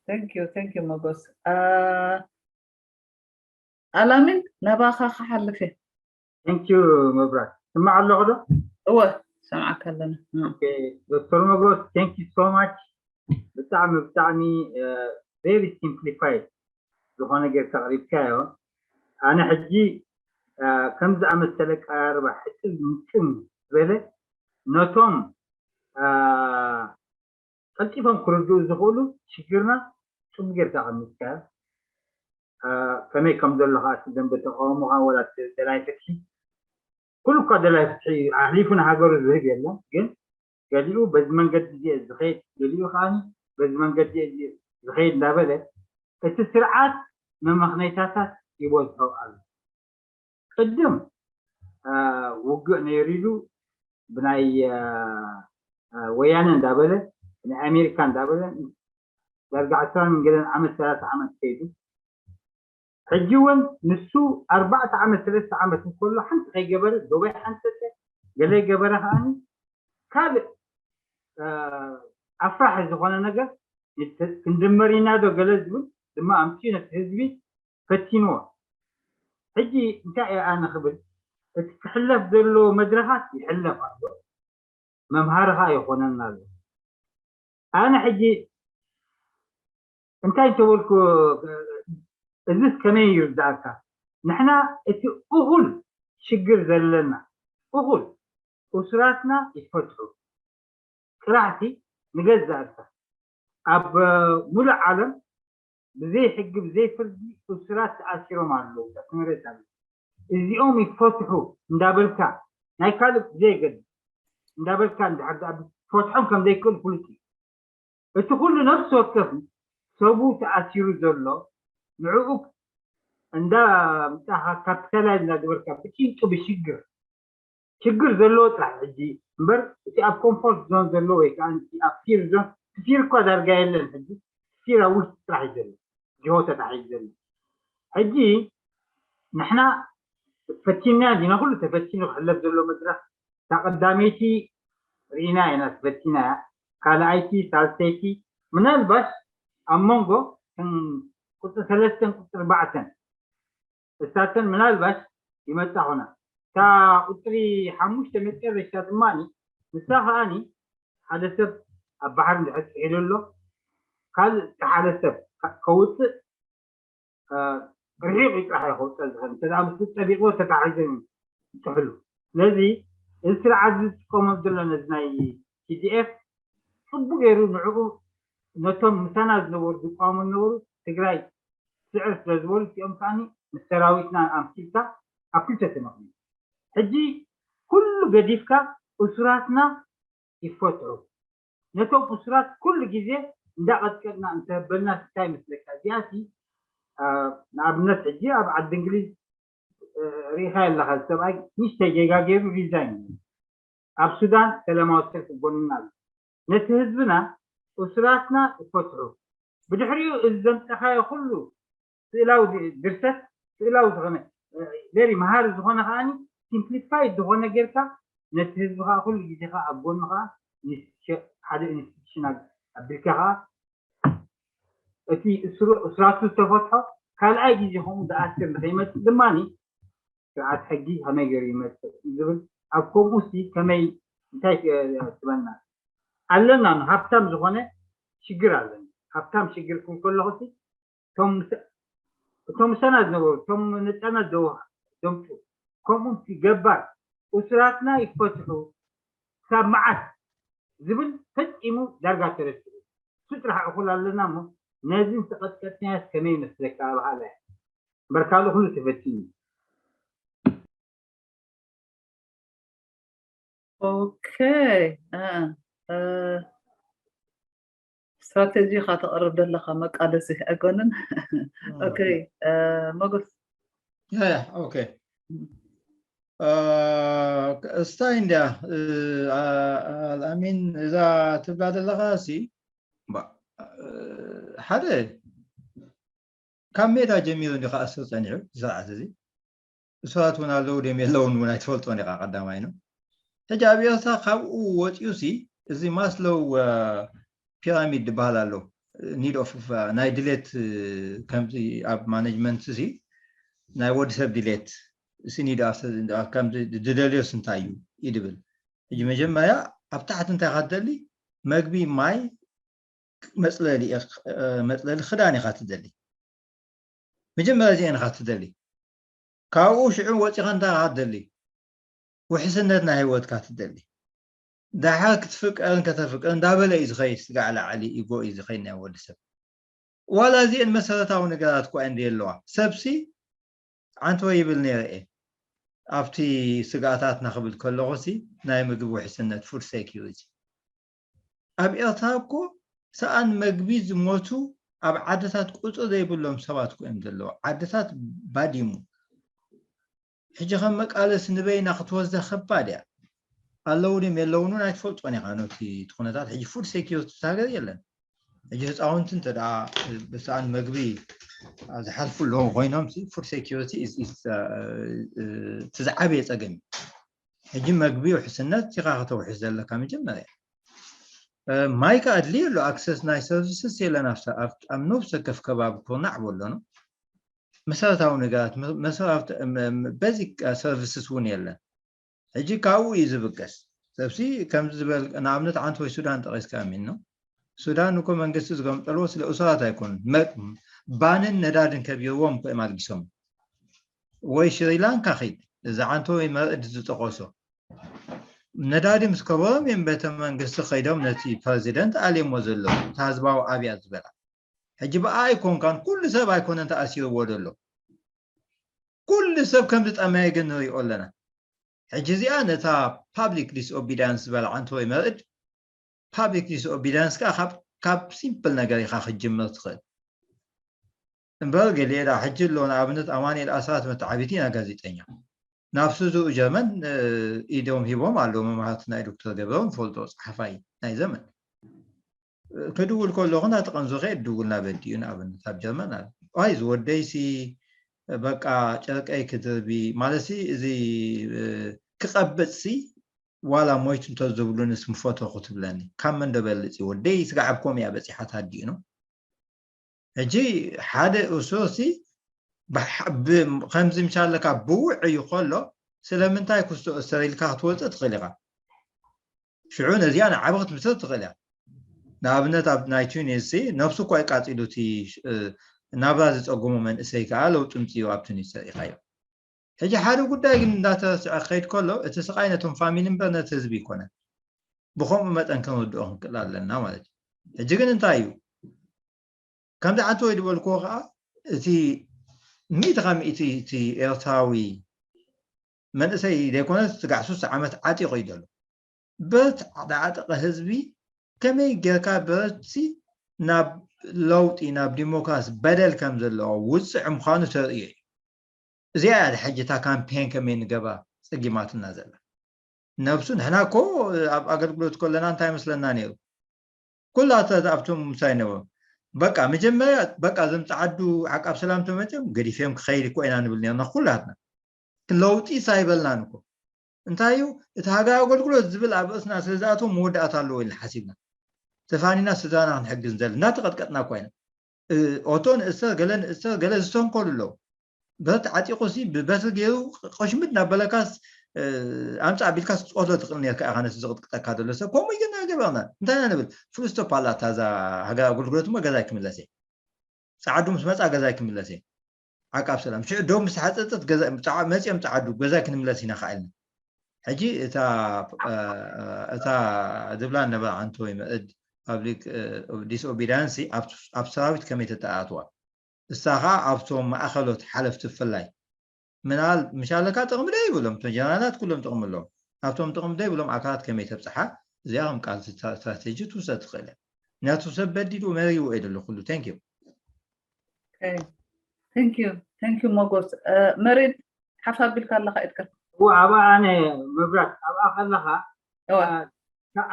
Thank you, thank you መጎስ። ኣላሚን፣ ናባኻ ክሓልፍ እየ። Thank you መብራት። ስማዕ ኣለኹ ዶ? እወ፣ ሰምዓካ ኣለና። ዶክተር መጎስ፣ thank you so much። ብጣዕሚ ብጣዕሚ very simplified ዝኾነ ጌርካ ኣቕሪብካዮ። ኣነ ሕጂ ከም ዝኣመሰለ ቀራርባ ሕጥብ ምጥን ዝበለ ነቶም ቀልጢፎም ክርድኡ ዝኽእሉ ሽግርና ጽቡቅ ጌርካ ኣቐሚጥካዮ። ከመይ ከም ዘሎ ከዓ እቲ ደንበ ተቃውሞኻ ወላ እቲ ደላይ ፍትሒ፣ ኩሉ እኳ ደላይ ፍትሒ ኣሕሊፉ ንሃገሩ ዝህብ የለን፣ ግን ገሊኡ በዚ መንገዲ እዚየ ዝኸይድ፣ ገሊኡ ከዓ በዚ መንገዲ እየ ዝኸይድ እንዳበለ እቲ ስርዓት መመኽነይታታት ይበዝሖ ኣሎ። ቅድም ውግእ ነይሩ ኢሉ ብናይ ወያነ እንዳበለ ናይ ኣሜሪካ እንዳበለ ዳርጋ ዕስራን ገለን ዓመት ሰላሳ ዓመት ከይዱ። ሕጂ እውን ንሱ ኣርባዕተ ዓመት ሰለስተ ዓመት እንከሎ ሓንቲ ከይገበረ ዶባይ ሓንሰተ ገለ ገበረ ከዓኒ ካልእ ኣፍራሒ ዝኾነ ነገር ክንድመር ኢና ዶ ገለ ዝብል ድማ ኣምፅኡ ነቲ ህዝቢ ፈቲንዎ። ሕጂ እንታይ እየ ኣነ ክብል፣ እቲ ክሕለፍ ዘለዎ መድረኻት ይሕለፍ ኣሎ፣ መምሃሪ ከዓ ይኾነና ኣሎ። ኣነ ሕጂ እንታይ እንተበልኩ፣ እዚስ ከመይ ይርዳእካ? ንሕና እቲ እኹል ሽግር ዘለና እኹል እሱራትና ይፈትሑ ጥራሕቲ ንገዛእካ ኣብ ሙሉእ ዓለም ብዘይ ሕጊ ብዘይ ፍርዲ እሱራት ተኣሲሮም ኣለዉ። ትምህርት ኣለ እዚኦም ይፈትሑ እንዳበልካ ናይ ካልእ ብዘየገድስ እንዳበልካ እንድሕር ደኣ ፈትሖም ከም ዘይክእል ፍሉጥ እዩ። እቲ ኩሉ ነፍሲ ወከፍ ሰቡ ተኣሲሩ ዘሎ ንዕኡ እንዳ ምጻኻ ካፒታላይዝ እንዳገበርካ ብጭንቂ ብሽግር ሽግር ዘለዎ ጥራሕ ሕጂ እምበር እቲ ኣብ ኮምፎርት ዞን ዘሎ ወይ ከዓ እቲ ኣብ ፊር ዞን እቲ ፊር እኳ ዳርጋ የለን። ሕጂ ፊር ኣብ ውሽጢ ጥራሕ እዩ ዘሎ፣ ጅሆ ተታሒዙ ዘሎ። ሕጂ ንሕና ፈቲና ዲና ኩሉ ተፈቲኑ ክሕለፍ ዘሎ መድረኽ እታ ቀዳመይቲ ርኢና ኢና ተፈቲናያ። ካልኣይቲ ሳልሰይቲ ምናልባሽ ኣብ መንጎ ቁፅሪ ሰለስተን ቁፅሪ ኣርባዕተን እሳተን ምናልባሽ ይመፃ ኾና እታ ቁፅሪ ሓሙሽተ መጨረሻ ድማ ንሳ ከዓኒ ሓደ ሰብ ኣብ ባሕሪ እንድሕር ጥሒሉ ኣሎ ካልእ ሓደ ሰብ ከውፅእ ርሒቕ ጥራሕ እዩ ከውፅእ ዝኽእል እንተ ምስ ጠቢቕዎ ተታሒዞም ይጥሕሉ። ስለዚ እዚ ስርዓት እዚ ዝጥቀመሉ ዘሎ ነዚ ናይ ቲዲኤፍ ፅቡቅ ገይሩ ንዕኡ ነቶም ምሳና ዝነበሩ ዝቋሙ ዝነበሩ ትግራይ ስዕር ስለ ዝበሉ እቲኦም ከዓኒ ምስ ሰራዊትና ኣምሲልካ ኣብ ክልተ ተመኽኒ ሕጂ ኩሉ ገዲፍካ እሱራትና ይፈትሑ። ነቶም እሱራት ኩሉ ግዜ እንዳቐጥቀጥና እንተበልና እንታይ ይመስለካ? እዚኣሲ ንኣብነት ሕጂ ኣብ ዓዲ እንግሊዝ ርኢኻ ኣለኻ፣ ሰብኣይ ንእሽተይ ጌጋ ገይሩ ሪዛይን ኣብ ሱዳን ሰላማዊ ሰልፊ ጎንና ኣሎ። ነቲ ህዝብና እሱራትና ይፈትሑ። ብድሕሪኡ እዚ ዘምፀኻዮ ኩሉ ስእላዊ ድርሰት ስእላዊ ዝኾነ ቨሪ መሃሪ ዝኾነ ከዓኒ ሲምፕሊፋይድ ዝኾነ ጌርካ ነቲ ህዝቢ ከዓ ኩሉ ግዜ ከዓ ኣብ ጎኑ ከዓ ሓደ ኢንስቲቱሽን ኣቢልካ ከዓ እቲ እስራቱ ዝተፈትሖ ካልኣይ ግዜ ከምኡ ዝኣስር ንከይመፅእ ድማ ስርዓት ሕጊ ከመይ ገይሩ ይመፅእ ዝብል ኣብ ከምኡ ሲ ከመይ እንታይ ትበና ኣለና። ሃብታም ዝኾነ ሽግር ኣለና። ሃብታም ሽግር ክብል ከለኹ ሲ እቶም ምሳና ዝነበሩ እቶም ነፃነት ዘምፁ ከምኡ ገባር እሱራትና ይፈትሑ ክሳብ መዓት ዝብል ፈፂሙ ዳርጋ ተረሲዑ። እሱ ጥራሕ እኹል ኣለና እሞ ነዚ ዝተቐጥቀጥናዮስ ከመይ ይመስለካ? በሃላይ እምበር ካልእ ኩሉ ተፈቲኑ። ኦኬ ስትራቴጂ ኢኻ ተቕርብ ዘለኻ መቃለሲ ኣይኮንን። ኦኬ መጎስ ኦኬ እስታይ እንድያ ኣልኣሚን እዛ ትብላ ዘለኻ ሲ ሓደ ካብ ሜዳ ጀሚሩ እንዲ ክኣስር ፀኒዑ ስርዓት እዚ እሱራት እውን ኣለዉ ድም የለውን እውን ኣይትፈልጦን ኢኻ ቀዳማይ ነው። ሕጂ ኣብ ኤርትራ ካብኡ ወፂኡ ሲ እዚ ማስሎው ፒራሚድ ዝበሃል ኣሎ። need of ናይ ድሌት ከምዚ ኣብ ማኔጅመንት እዚ ናይ ወዲ ሰብ ድሌት እዚ need of ከምዚ ዝደልዮስ እንታይ እዩ ይድብል። ሕጂ መጀመርያ ኣብ ታሕቲ እንታይ ኢኻ ትደሊ? መግቢ፣ ማይ፣ መፅለሊ መፅለሊ ክዳን ኢኻ ትደሊ። መጀመርያ እዚአን ኢኻ ትደሊ። ካብኡ ሽዑ ወፂኻ እንታይ ኢኻ ትደሊ? ውሕስነት ናይ ህይወትካ ትደሊ። ዳሓር ክትፍቀርን ከተፍቅርን እንዳበለ እዩ ዝኸይድ። ስጋዕ ላዕሊ ኢጎ እዩ ዝኸይድ ናይ ወዲ ሰብ። ዋላ እዚአን መሰረታዊ ነገራት እኳ እንዲ ኣለዋ። ሰብሲ ዓንተወ ይብል ነይረ እየ ኣብቲ ስጋኣታትና ክብል ከለኹ ሲ ናይ ምግቢ ውሕስነት፣ ፉድ ሴኪሪቲ። ኣብ ኤርትራ እኮ ሰኣን መግቢ ዝሞቱ ኣብ ዓድታት ቁፅሪ ዘይብሎም ሰባት እኮ እዮም ዘለዉ። ዓድታት ባዲሙ። ሕጂ ከም መቃለሲ ንበይና ክትወስዳ ከባድ እያ። ኣለዉ ድም የለውኑን ኣይትፈልጦን ኢኻ ነቲ እቲ ኩነታት። ሕጂ ፉድ ሴኪሪቲ ሃገር የለን። ሕጂ ህፃውንቲ እንተ ደኣ ብሰኣን መግቢ ዝሓልፉ ኣለዉ ኮይኖም ፉድ ሴኪሪቲ እቲ ዝዓበየ ፀገም እዩ። ሕጂ መግቢ ውሕስነት ኢኻ ከተውሕስ ዘለካ መጀመርያ። ማይ ከኣ ኣድልዩ ኣሎ፣ ኣክሰስ ናይ ሰርቪስስ የለን። ኣብ ነብሰ ከፍ ከባቢ ኩርናዕ በሎ ነው። መሰረታዊ ነገራት፣ ቤዚክ ሰርቪስስ እውን የለን። ሕጂ ካብኡ እዩ ዝብገስ። ሰብሲ ከምዚ ዝበል ንኣብነት ዓንተ ወይ ሱዳን ጠቒስካ ኣሚን ነው። ሱዳን እኮ መንግስቲ ዝገምጠልዎ ስለ እሱራት ኣይኮኑን። ባንን ነዳድን ከቢርዎም እኮ እዮም ኣልጊሶም። ወይ ሽሪላንካ ኺድ፣ እዚ ዓንተ ወይ መርዕድ ዝጠቐሶ ነዳዲ ምስ ከበሮም እዮም ቤተ መንግስቲ ከይዶም ነቲ ፕረዚደንት ኣልየሞ ዘለዉ፣ እታ ህዝባዊ ኣብያ ዝበላ። ሕጂ ብኣ ኣይኮንካን፣ ኩሉ ሰብ ኣይኮነን ተኣሲርዎ ዘሎ። ኩሉ ሰብ ከም ዝጠመየ ግን ንሪኦ ኣለና። ሕጂ እዚኣ ነታ ፓብሊክ ዲስኦቢዳንስ ዝበላ ዓንተ ወይ መርዕድ፣ ፓብሊክ ዲስኦቢዳንስ ከዓ ካብ ሲምፕል ነገር ኢኻ ክትጅምር ትኽእል። እምበር ገሊኤ ደኣ ሕጂ ኣሎ፣ ንኣብነት ኣማኑኤል ኣስራት መተዓቢቲ ኢና ጋዜጠኛ ናብ ስዙኡ ጀርመን ኢዶም ሂቦም ኣለዉ መማህርቲ ናይ ዶክተር ገብረው ንፈልጦ ጸሓፋይ ናይ ዘመን ክድውል ከለኹ ናቲ ቀንዞ ከ ድውል ናበዲኡ ንኣብነት ኣብ ጀርመን ኣለ ዋይ ዝወደይሲ በቃ ጨርቀይ ክድርቢ ማለትሲ እዚ ክቐብፅሲ ዋላ ሞይቱ እንተዝብሉንስ ምፈተኹ ትብለኒ ካብ መን ዶ በልፅ ወደይ ስጋዕ ኣብ ከምኡ እያ በፂሓ ታዲኡ ነው ሕጂ ሓደ እሱርሲ ከምዚ ምሻለካ ብውዕ እዩ ከሎ ስለምንታይ ክስቶ እሰር ኢልካ ክትወፅእ ትኽእል ኢኻ ሽዑ ነዚኣ ንዓቢ ክትምስር ትኽእል እያ ንኣብነት ኣብ ናይ ቱኒስ ነብሱ እኳ ይቃፂሉ እቲ ናብራ ዝፀጉሙ መንእሰይ ከዓ ለውጢ ምፅኡ ኣብ ቱኒስ ሰሪእኻዮ ሕጂ ሓደ ጉዳይ ግን እንዳተረስዐ ክኸይድ ከሎ እቲ ስቃይ ነቶም ፋሚሊ እምበር ነቲ ህዝቢ ይኮነን ብከምኡ መጠን ክንርድኦ ክንክእል ኣለና ማለት እዩ ሕጂ ግን እንታይ እዩ ከምዚ ዓንተ ወይ ዝበልክዎ ከዓ እቲ ሚእቲ ካብ ሚእቲ እቲ ኤርትራዊ መንእሰይ ዘይኮነ ስጋዕ ሱስ ዓመት ዓጢቑ እዩ ዘሎ ብረት ዝዓጠቐ ህዝቢ ከመይ ጌርካ ብረትሲ ናብ ለውጢ ናብ ዲሞክራሲ በደል ከም ዘለዎ ውፅዕ ምዃኑ ተርእዮ እዩ እዚኣ እያ ሕጂ እታ ካምፔን ከመይ ንገባ ፀጊማትና ዘላ ነብሱ ንሕና እኮ ኣብ ኣገልግሎት ከለና እንታይ መስለና ነይሩ ኩላተ ኣብቶም ምሳይ ነበሩ በቃ መጀመርያ በቃ እዞም ፀዓዱ ዓቃብ ሰላም ተመፅኦም ገዲፍዮም ክኸይድ እኮ ኢና ንብል ነርና ኩላትና ለውጢ ሳይበልናን እኮ እንታይ እዩ እቲ ሃገር ኣገልግሎት ዝብል ኣብ ርእስና ስለ ዝኣተው መወዳእታ ኣለዎ ኢልና ሓሲብና ተፋኒና ስድራና ክንሕግዝ ንደሊ እናተቐጥቀጥና እኳ ኢና ኦቶ ንእሰር ገለ ንእሰር ገለ ዝተንኮሉ ኣለዉ ብረት ዓጢቑ ሲ ብበትሪ ገይሩ ቆሽምድ ናብ በለካስ ኣምፃእ ኣቢልካስ ክትቆትሎ ትኽእል ነርካ ኢኻ ነቲ ዝቕጥቅጠካ ዘሎ ሰብ ከምኡ ግን ኣይገበርና እንታይ ኢና ንብል ፍልስቶፕ ኣላ እታ እዛ ሃገር ኣገልግሎት እሞ ገዛይ ክምለስ እየ ፀዓዱ ምስ መፃ ገዛይ ክምለስ እየ ዓቃብ ሰላም ሽዑ ደው ምስ ሓፀፀት መፂኦም ፀዓዱ ገዛይ ክንምለስ ኢና ከዓ ኢልና ሕጂ እታ እታ ዝብላ ነበረ ዓንተ ወይ መእድ ፓብሊክ ዲስኦቢዳንሲ ኣብ ሰራዊት ከመይ ተተኣትዋ እሳ ከዓ ኣብቶም ማእኸሎት ሓለፍቲ ብፍላይ ምናል ምሻለካ ጥቕሚ ዶ ይብሎም እቶም ጀነራላት ኩሎም ጥቕሚ ኣለዎም ኣብቶም ጥቕሚ ዶ ይብሎም ኣካላት ከመይ ተብፅሓ እዚኣ ከም ቃል ስትራቴጂ ትውሰድ ትኽእል እያ ምክንያቱ ሰብ በዲሉ መሪዎ እዩ ደሎ ኩሉ thank you thank you thank you ሞጎስ መሬድ ሓፍ ኣቢልካ ኣለካ ኢድካ እዎ ኣብኣ ኣነ መብራት ኣብኣ ከለካ እዋ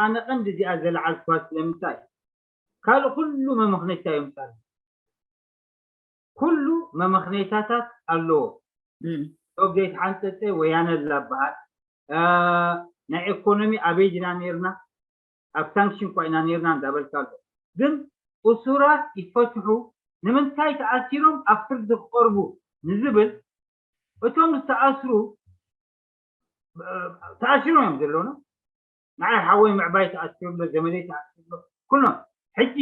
ኣነ ቀንዲ እዚኣ ዘለዓልኩዋ ስለምንታይ ካልእ ኩሉ መመኽነይታ እዮም ፃል ኩሉ መመኽነይታታት ኣለዎ ዶብ ዘይተሓንፀፀ ወያነ ላበሃል ናይ ኢኮኖሚ ኣበይ ዲና ነርና ኣብ ሳንክሽን እኳ ኢና ነርና እንዳበልካ ኣሎ ግን እሱራት ይፈትሑ፣ ንምንታይ ተኣሲሮም ኣብ ፍርዲ ክቐርቡ ንዝብል፣ እቶም ዝተኣስሩ፣ እ፣ ተኣሲሮም እዮም ዘለውና። ንዓይ ሓወይ ምዕባይ ተኣሲሩ ኣሎ፣ ዘመደይ ተኣሲሩ ኣሎ፣ ኩሎም። ሕጂ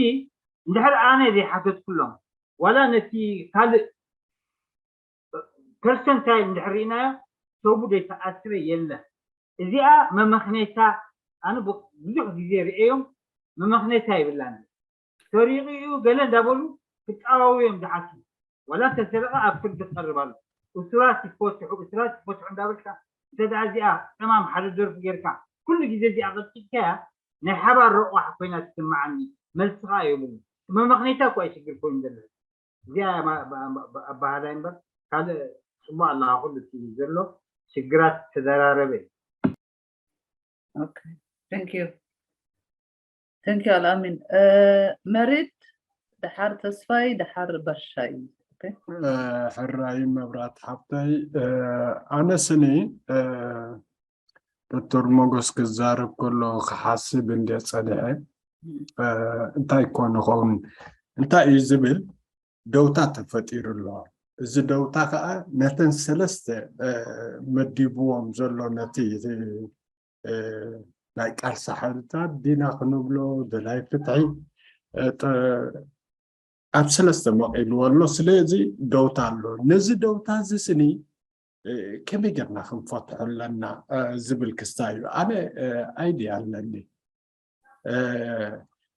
እንድሕር ኣነ ዘይሓተትኩሎም፣ ዋላ ነቲ ካልእ ፐርሰንታይል እንድሕር ርኢናዮ፣ ሰቡ ዘይተኣስረ የለን። እዚኣ መመኽነይታ፣ ኣነ ብ-፣ ብዙሕ ግዜ ርእዮም፣ መመኽነይታ የብላን። ሰሪቑ እዩ ገለ እንዳበሉ ክጣዋው እዮም ዝሓስቡ። ዋላ እንተሰረቐ ኣብ ፍርዲ ክቐርብ ኣሎ። እሱራት ይፈትሑ፣ እሱራት ይፈትሑ እንዳበልካ፣ እንተ ደኣ እዚኣ ዕማም ሓደ ደርፊ ጌርካ፣ ኩሉ ግዜ እዚኣ ቀጥቂጥካያ፣ ናይ ሓባር ረቋሕ ኮይና ትስምዓኒ። መልስኻ የብሉን። መመኽነይታ እኳ እዩ ሽግር ኮይኑ ዘሎ። እዚኣ ማ-፣ ባ-፣ ባ-፣ ኣባሃላይ እምበር ካልእ ጽቡቕ ኣለኻ። ኩሉ እቲ ዘሎ ሽግራት ተዘራረበ እዩ። Okay, thank you. Thank you ኣልኣሚን። እ፣ መሪድ፣ ደሓር ተስፋይ፣ ደሓር ባሻይ። Okay? እ፣ ሕራይ መብራት ሓፍተይ፣ እ፣ ኣነ ስኒ፣ እ፣ ዶክተር ሞጎስ ክዛረብ ከሎ ክሓስብ እንደ ጸኒሐ፣ እ፣ እንታይ ኮን ይኸውን? እንታይ እዩ ዝብል ደውታ ተፈጢሩ ኣሎ። እዚ ደውታ ከዓ ነተን ሰለስተ፣ እ፣ መዲብዎም ዘሎ ነቲ፣ እ፣ ናይ ቃልሲ ሓይልታት ዲና ክንብሎ፣ ደላይ ፍትሒ፣ እ፣ ጥ-፣ ኣብ ሰለስተ መቒልዎ ኣሎ። ስለዚ ደውታ ኣሎ። ነዚ ደውታ እዚ ስኒ፣ እ፣ ከመይ ጌርና ክንፈትሖ ኣለና፣ እ፣ ዝብል ክስታይ እዩ። ኣነ፣ እ፣ ኣይድያ ኣለኒ። እ፣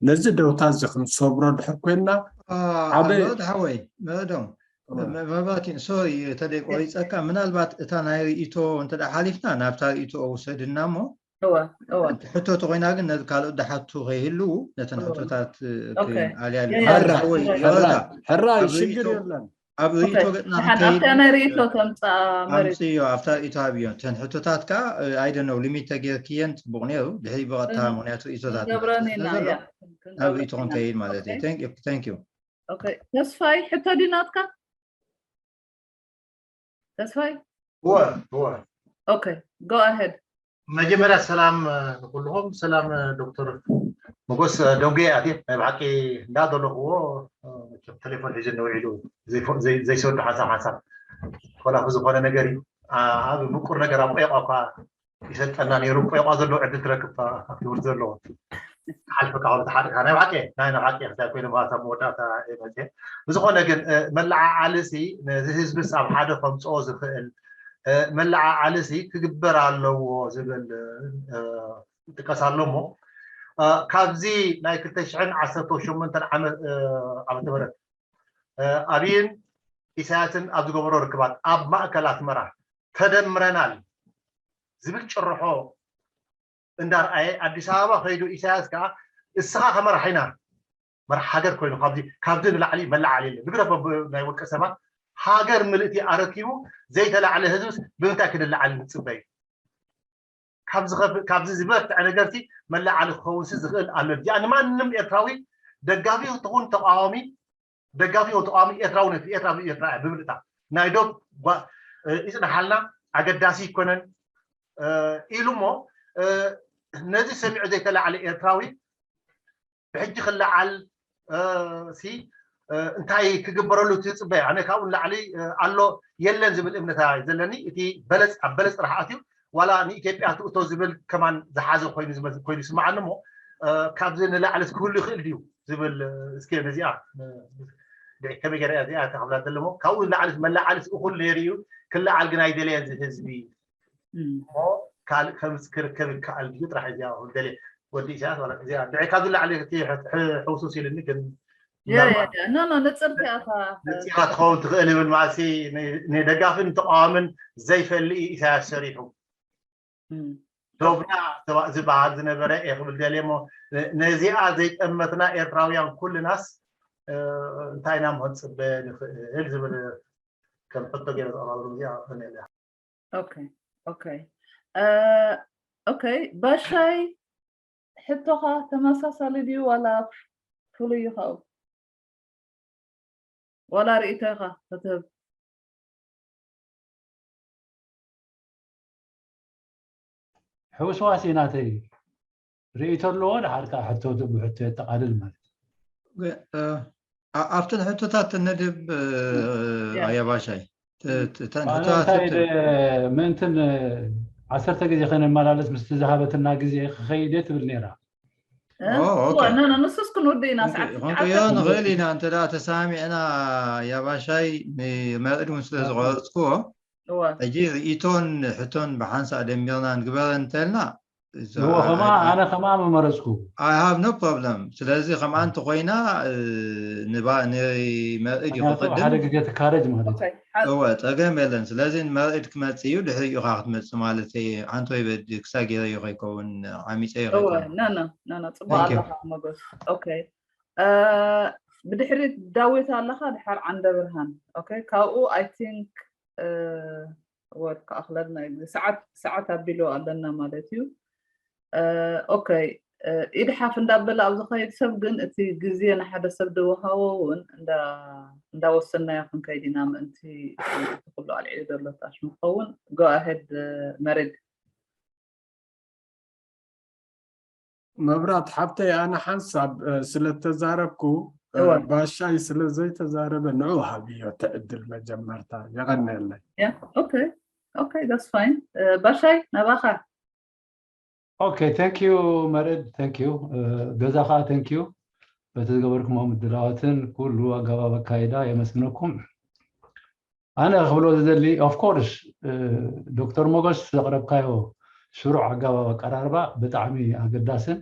ነዚ ደውታ እዚ ክንሰብሮ ድሕር ኮይንና፣ አ፣ ሓደ መእድ ሓወይ፣ መእዶም፣ እ። መ-፣ መባቲን፣ ሶሪ፣ ተደይ ቆሪፀካ፣ ምናልባት እታ ናይ ርእይቶ እንተ ደኣ ሓሊፍና፣ ናብታ ርእይቶ ውሰድና እሞ፣ እወ፣ እወ። ሕቶ ተኾይና ግን ነዚ ካልኦት ደሓቱ ከይህልዉ፣ ነተን እወ። ሕቶታት፣ እ፣ ኦኬ። ከይንኣልያ ያ፣ ኣለና። ያ፣ ሕራይ፣ ሕራይ፣ ይቕረታ። ሕራይ፣ ኣብ ሽግር ርእይቶ፣ የለን። ኣብ ኦኬ። ርእይቶ ገጥና ደሓን፣ ክንከይድ፣ ኣብታ ናይ ርእይቶ እ፣ ተምፅኣ መሪድ። ኣምፅዮ፣ ኣብታ ርእይቶ ኣብዮ። እተን ሕቶታት ከኣ፣ እ፣ I don't know፣ ሊሚት ተጌርክየን ጽቡቕ ነይሩ። ድሕሪ ብቐጥታ፣ እም፣ ምኽንያቱ ርእይቶታት ክንገብረን ኢና፣ ስለ ዘሎ፣ ያ፣ ናብ ክንገብረን ርእይቶ ኢና። ክንከይድ ማለት እዩ። ኦኬ። Thank you, thank you። ኦኬ። ተስፋይ፣ ሕቶ ድዩ ናትካ? ተስፋይ? እወ፣ እወ። ኦኬ፣ go ahead። መጀመርያ ሰላም፣ እ፣ ንኩልኹም። ሰላም፣ እ፣ ዶክተር ሞጎስ፣ እ፣ ደንጉየ ኣትየ ናይ ብሓቂ እንዳደለኽዎ፣ እ፣ መቸም ቴሌፎን ሒዙ ንውዒሉ ዘይፈ-፣ ዘይ-፣ ዘይሰዱ ሓንሳብ ሓንሳብ። ኮላ ብዝኾነ ነገር እዩ። ኣ-፣ ኣብ ምቁር ነገር ኣብ ቆይቋ እኳ ይሰልጠና ነይሩ። ቆይቋ ዘለዎ ዕድል ትረክብ፣ ኣብ ትምህርቲ ዘለዎ። ሓልፈካ ከሎ ተሓሪቕካ። ናይ ብሓቂ፣ ናይ፣ ናይ ብሓቂ ክሳብ ኮይነ፣ ምኽንያቱ ኣብ መወዳእታ እየ መፅየ። ብዝኾነ ግን፣ እ፣ መለዓዓሊ ሲ ነዚ ህዝብስ ኣብ ሓደ ከምፅኦ ዝኽእል፣ እ፣ መለዓዓሊ ሲ ክግበር ኣለዎ ዝብል፣ እ፣ ይጥቀስ ኣሎ እሞ፣ እ፣ ካብዚ ናይ ክልተ ሽሕን ዓሰርተ ሸሞንተን ዓመ-፣ እ፣ ዓመተ ምህረት፣ እ፣ ኣብይን ኢሳያስን ኣብ ዝገበሮ ርክባት ኣብ ማእከል ኣስመራ ተደምረናል ዝብል ጭርሖ እንዳርኣየ፣ ኣዲስ ኣበባ ከይዱ ኢሳያስ ከዓ፣ እስኻ ከመራሒና መራሕ ሃገር ኮይኑ፣ ካብዚ፣ ካብዚ ንላዕሊ መለዓሊ የለን። ንግደፎ ብ-፣ ናይ ውልቀ ሰባት፣ ሃገር ምልእቲ ኣረኪቡ ዘይተላዕለ ህዝብስ ብምንታይ ክንለዓል ንጽበ እዩ? ካብዚ ከፍ-፣ ካብዚ ዝበርትዐ ነገርሲ መለዓሊ ክኸውንሲ ዝኽእል ኣሎ ድያ? ንማንም ኤርትራዊ ደጋፊ ትኹን ተቃዋሚ፣ ደጋፊ ወይ ተቃዋሚ ኤርትራዊ ነቲ ኤርትራ ብኤርትራ እያ ብምልእታ ናይ ዶብ ጓ-፣ እ፣ ይጽንሓልና፣ ኣገዳሲ ይኮነን፣ እ፣ ኢሉ እሞ፣ እ፣ ነዚ ሰሚዑ ዘይተላዕለ ኤርትራዊ ብሕጂ ክለዓል፣ እ፣ ሲ፣ እ፣ እንታይ ክግበረሉ ትጽበ? ኣነ ካብኡ ንላዕሊ፣ እ፣ ኣሎ የለን ዝብል እምነት እዩ ዘለኒ። እቲ በለጽ ኣብ በለጽ ጥራሕ ኣትዩ ዋላ ንኢትዮጵያ ትእቶ ዝብል ከማን ዝሓዘ ኮይኑ ዝመዝ-፣ ኮይኑ ይስምዓኒ እሞ፣ እ፣ ካብዚ ንላዕሊ ክህሉ ይኽእል ድዩ ዝብል፣ እ፣ እስኪ ነዚኣ፣ እ፣ ድዒ ከመይ ገይረ እያ እዚኣ ተኽብላ ዘለሞ? ካብኡ ንላዕሊ መለዓልስ እኹል ነይሩ እዩ፣ ክለዓል ግን ኣይደለየን እዚ ህዝቢ። እም። እሞ ካልእ ከምዚ ክርከብ ይከኣል ድዩ ጥራሕ እዚኣ ክብል ደልየ። ወዲ ኢሳያስ ዋላ እዚኣ ድዒ ካብዚ ላዕሊ እቲ ሕ-፣ ሕ-፣ ሕውስውስ ኢሉኒ ግን ያ፣ ያ፣ ምናልባት ያ። ኖ፣ ኖ፣ ንጽርቲ ኣታ። ንጺራ ትኸውን ትኽእል ይብል ማእሲ ን-፣ ንደጋፍን ተቃዋምን ዘይፈልእ እዩ ኢሳያስ ሰሪሑ። እም። ዶብና ተባ-፣ ዝበሃል ዝነበረ እየ ክብል ደልየ እሞ፣ ነ-፣ ነዚኣ ዘይጠመትና ኤርትራውያን ኩልናስ፣ እ፣ እንታይ ኢና ሞ ክንጽበ ንኽእል ዝብል ከም ሕቶ ገይረ ዘቕረበሉ እዚኣ እያ። ኦኬ፣ ኦኬ። እ፣ ኦኬ፣ ባሻይ፣ ሕቶኻ ተመሳሳሊ ድዩ ዋላ ፍሉይ እዩ ካብኡ? ዋላ ርእይቶ ኢኻ ክትህብ? ሕውስዋስ እዩ ናተይ። ርእይቶ ኣለዎ፣ ደሓር ከኣ ሕቶ፣ ብሕቶ የጠቓልል ማለት እዩ። ኣብተን ሕቶታት ነድብ ኣያባሻይ እንታይ ምእንትን ዓሰርተ ግዜ ከነመላለስ ምስቲ ዝሃበትና ግዜ ክኸይድ እየ ትብል ነይራ። ንሱስ ክንወደ ኢና። ክንቅዮ ንኽእል ኢና እንተ ተሰማሚዕና። ያባሻይ ንመርዕድ እውን ስለ ዝቆረፅክዎ ሕጂ ርእቶን ሕቶን ብሓንሳእ ደሚርና ንግበረ እንተልና ከምኣ ኣነ ከምኣ መመረፅኩ። I have no problem። ስለዚ ከምኣ እንተኮይና ንመርዕድ እዩ ክቅድም። ግዜ ትካረጅ ማለት እወ፣ ፀገም የለን። ስለዚ ንመርዕድ ክመፅእ እዩ፣ ድሕሪ ኢኻ ክትመፅእ ማለት ሓንቲ ወይ በዲ ክሳ ገይረ እዩ ከይከውን ዓሚፀ እዩ ከይከውን። ናና ናና ፅቡቅ ኣለኻ መጎስ። ኦኬ፣ ብድሕሪ ዳዊት ኣለኻ፣ ድሓር ዓንደ ብርሃን። ኦኬ፣ ካብኡ I think ወር ክኣኽለልና እዩ። ሰዓት ሰዓት ኣቢሉ ኣለና ማለት እዩ። ኦኬ፣ ኢድሓፍ እንዳበለ ኣብ ዝኸይድ ሰብ ግን እቲ ግዜ ንሓደ ሰብ ዝወሃቦ እውን እንዳወሰናዮ ክንከይድ ኢና። ምእንቲ እቲ ኩሉ ኣልዒሉ ዘሎ ታሽ ንክኸውን go ahead መሬድ። መብራት ሓብተይ፣ ኣነ ሓንሳብ ስለተዛረብኩ ባሻይ ስለ ዘይተዛረበ ንዑ ሃብዮ ትዕድል መጀመርታ። የቐንየለይ። ኦኬ ኦኬ፣ that's fine። ባሻይ ናባኻ። ኦኬ፣ thank you መርዕድ፣ thank you ገዛ ከዓ thank you በቲ ዝገበርኩሞ ምድላዋትን ኩሉ ኣገባብ ኣካይዳ የመስግነኩም። ኣነ ክብሎ ዝደሊ of course ዶክተር ሞገስ ዘቕረብካዮ ስሩዕ ኣገባብ ኣቀራርባ ብጣዕሚ ኣገዳስን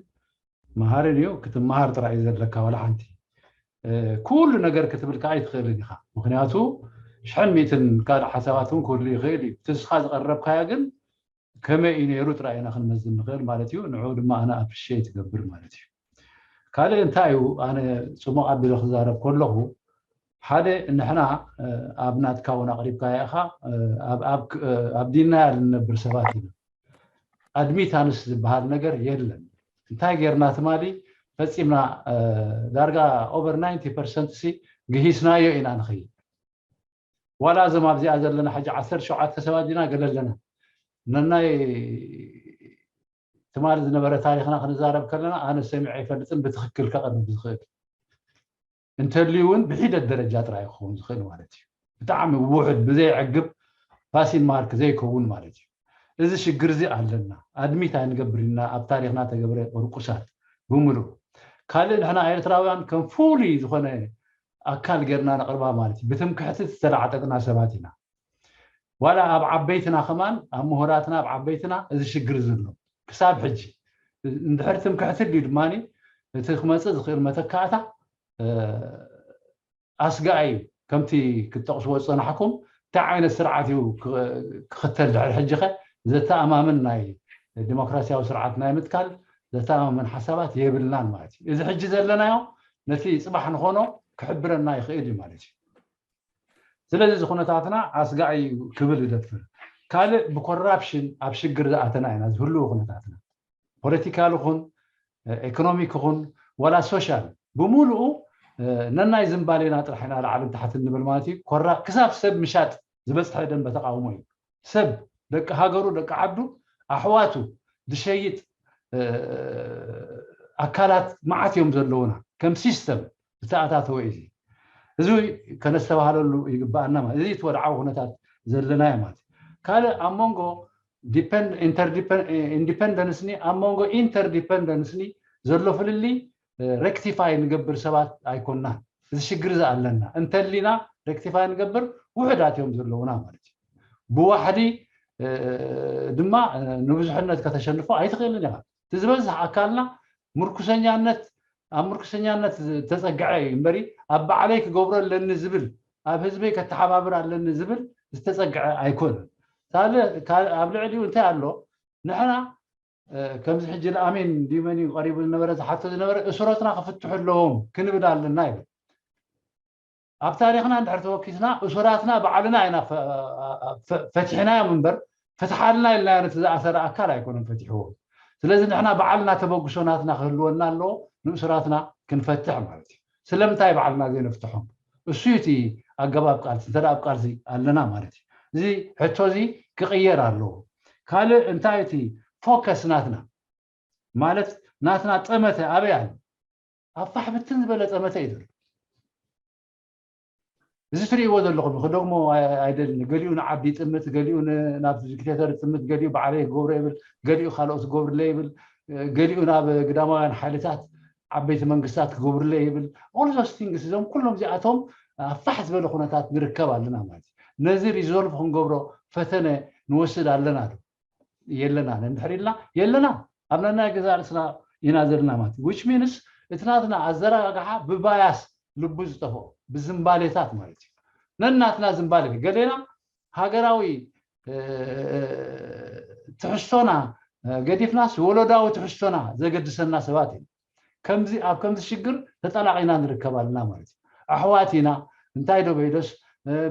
መሃርን እዩ። ክትመሃር ጥራይ እዩ ዘለካ፣ ዋላ ሓንቲ ኩሉ ነገር ክትብል ከዓ ኣይትኽእልን ኢኻ። ምክንያቱ ሽሕን ሚእትን ካልእ ሓሳባት እውን ክህሉ ይኽእል እዩ። እቲ ንስኻ ዝቐረብካዮ ግን ከመይ እዩ ነይሩ ጥራይ ኢና ክንመዝን ንኽእል ማለት እዩ። ንዕኡ ድማ ኣነ appreciate ይገብር ማለት እዩ። ካልእ እንታይ እዩ ኣነ ፅሙቕ ኣቢለ ክዛረብ ከለኹ፣ ሓደ ንሕና ኣብ ናትካ እውን ኣቕሪብካዮ ኢኻ፣ ኣብ ዲናያል እንነብር ሰባት ኢና። ኣድሚታንስ ዝበሃል ነገር የለን። እንታይ ጌርና ትማሊ ፈፂምና ዳርጋ over ninety percent ሲ ግሂስናዮ ኢና ንኸይድ። ዋላ እዞም ኣብዚኣ ዘለና ሕጂ ዓሰርተ ሸውዓተ ሰባት ዲና ገለ ኣለና። ነናይ ትማሊ ዝነበረ ታሪኽና ክንዛረብ ከለና ኣነ ሰሚዐ ኣይፈልጥን ብትኽክል ከቕርብ ዝኽእል እንተልዩ እውን ብሒደት ደረጃ ጥራይ ክኸውን ዝኽእል ማለት እዩ። ብጣዕሚ ውሑድ ብዘይዕግብ ፓሲን ማርክ ዘይከውን ማለት እዩ። እዚ ሽግር እዚ ኣለና። ኣድሚት ኣይንገብር ኢና ኣብ ታሪኽና ተገብረ ቁርቁሳት ብምሉእ። ካልእ ንሕና ኤርትራውያን ከም ፍሉይ ዝኾነ ኣካል ጌርና ነቕርባ ማለት እዩ። ብትምክሕቲ ዝተላዕጠጥና ሰባት ኢና። ዋላ ኣብ ዓበይትና ከማን ኣብ ምሁራትና ኣብ ዓበይትና እዚ ሽግር ዘሎ ክሳብ ሕጂ እንድሕር ትምክሕቲ ድዩ ድማ እቲ ክመፅእ ዝኽእል መተካእታ ኣስጋኢ እዩ። ከምቲ ክትጠቕስዎ ዝፀናሕኩም እንታይ ዓይነት ስርዓት እዩ ክኽተል ድሕሪ ሕጂ ኸ ዘተኣማምን ናይ ዲሞክራሲያዊ ስርዓት ናይ ምትካል ዘተኣማምን ሓሳባት የብልናን ማለት እዩ። እዚ ሕጂ ዘለናዮ ነቲ ፅባሕ ንኾኖ ክሕብረና ይኽእል እዩ ማለት እዩ። ስለዚ እዚ ኩነታትና ኣስጋኢ ክብል እደፍር። ካልእ ብኮራፕሽን ኣብ ሽግር ዝኣተና ኢና ዝህልው ኩነታትና ፖለቲካል ኹን ኢኮኖሚክ ኹን ዋላ ሶሻል ብምሉኡ ነናይ ዝምባሌና ጥራሕ ኢና ላዕልን ታሕትን ንብል ማለት እዩ። ኮራ ክሳብ ሰብ ምሻጥ ዝበፅሐ ደንበ ተቃውሞ እዩ። ሰብ ደቂ ሃገሩ ደቂ ዓዱ ኣሕዋቱ ዝሸይጥ ኣካላት መዓት እዮም ዘለውና። ከም ሲስተም ዝተኣታተወ እዩ። እዚ ከነስተባህለሉ ይግባኣና ማለት እዚ እቲ ወድዓዊ ኩነታት ዘለናዮ ማለት እዩ። ካልእ ኣብ መንጎ ኢንዲፐንደንስኒ ኣብ መንጎ ኢንተርዲፐንደንስኒ ዘሎ ፍልልይ ሬክቲፋይ ንገብር ሰባት ኣይኮንናን። እዚ ሽግር እዚ ኣለና እንተሊና ሬክቲፋይ ንገብር ውሕዳት እዮም ዘለውና ማለት እዩ። ብዋሕዲ ድማ ንብዙሕነት ከተሸንፎ ኣይትኽእልን ኢኻ። እቲ ዝበዝሕ ኣካልና ምርኩሰኛነት ኣብ ምርኩሰኛነት ዝተፀግዐ እዩ እምበሪ ኣብ ባዕለይ ክገብሮ ኣለኒ ዝብል ኣብ ህዝበይ ከተሓባብር ኣለኒ ዝብል ዝተፀግዐ ኣይኮነን። ኣብ ልዕሊኡ እንታይ ኣሎ? ንሕና ከምዚ ሕጂ ንኣሜን ድዩ መን እዩ ቀሪቡ ዝነበረ ዝሓቶ ዝነበረ እሱሮትና ክፍትሑ ኣለዎም ክንብል ኣለና ይብል። ኣብ ታሪኽና እንድሕር ተወኪስና እሱራትና ባዕልና ኢና ፈቲሕናዮም እምበር ፍትሓልና ኢልናዮ ነቲ ዝኣሰረ ኣካል ኣይኮነን ፈቲሕዎ። ስለዚ ንሕና ባዕልና ተበግሶ ናትና ክህልወና ኣለዎ፣ ንእሱራትና ክንፈትሕ ማለት እዩ። ስለምንታይ ባዕልና ዘይነፍትሖም? እሱ እዩ እቲ ኣገባብ ቃልሲ። እንተ ኣብ ቃልሲ ኣለና ማለት እዩ። እዚ ሕቶ እዚ ክቕየር ኣለዎ። ካልእ እንታይ እቲ ፎከስ ናትና ማለት ናትና ጠመተ ኣበይ ኣሎ? ኣብ ፋሕ ብትን ዝበለ ጠመተ እዩ ዘሎ። እዚ ትርእይዎ ዘለኹም ክደግሞ ኣይደልን። ገሊኡ ንዓዲ ይጥምት፣ ገሊኡ ናብ ዲክቴተር ይጥምት፣ ገሊኡ ባዕለይ ክገብሮ ይብል፣ ገሊኡ ካልኦት ክገብርለ ይብል፣ ገሊኡ ናብ ግዳማውያን ሓይልታት ዓበይቲ መንግስታት ክገብርለ ይብል። All those things እዞም ኩሎም እዚኣቶም ኣብ ፋሕ ዝበለ ኩነታት ንርከብ ኣለና ማለት እዩ። ነዚ ሪዞልቭ ክንገብሮ ፈተነ ንወስድ ኣለና ዶ? የለና። እንድሕር ኢልና የለና፣ ኣብ ነናይ ገዛ ርእስና ኢና ዘለና ማለት እዩ። Which means እቲ ናትና ኣዘራጋግሓ ብባያስ ልቡ ዝጠፍኦ ብዝምባሌታት ማለት እዩ። ነናትና ዝምባሌ ገሌና ሃገራዊ ትሕዝቶና ገዲፍናስ ወለዳዊ ትሕዝቶና ዘገድሰና ሰባት ኢና። ከምዚ ኣብ ከምዚ ሽግር ተጠላቒና ንርከብ ኣለና ማለት እዩ። ኣሕዋት ኢና እንታይ ዶ በይዶስ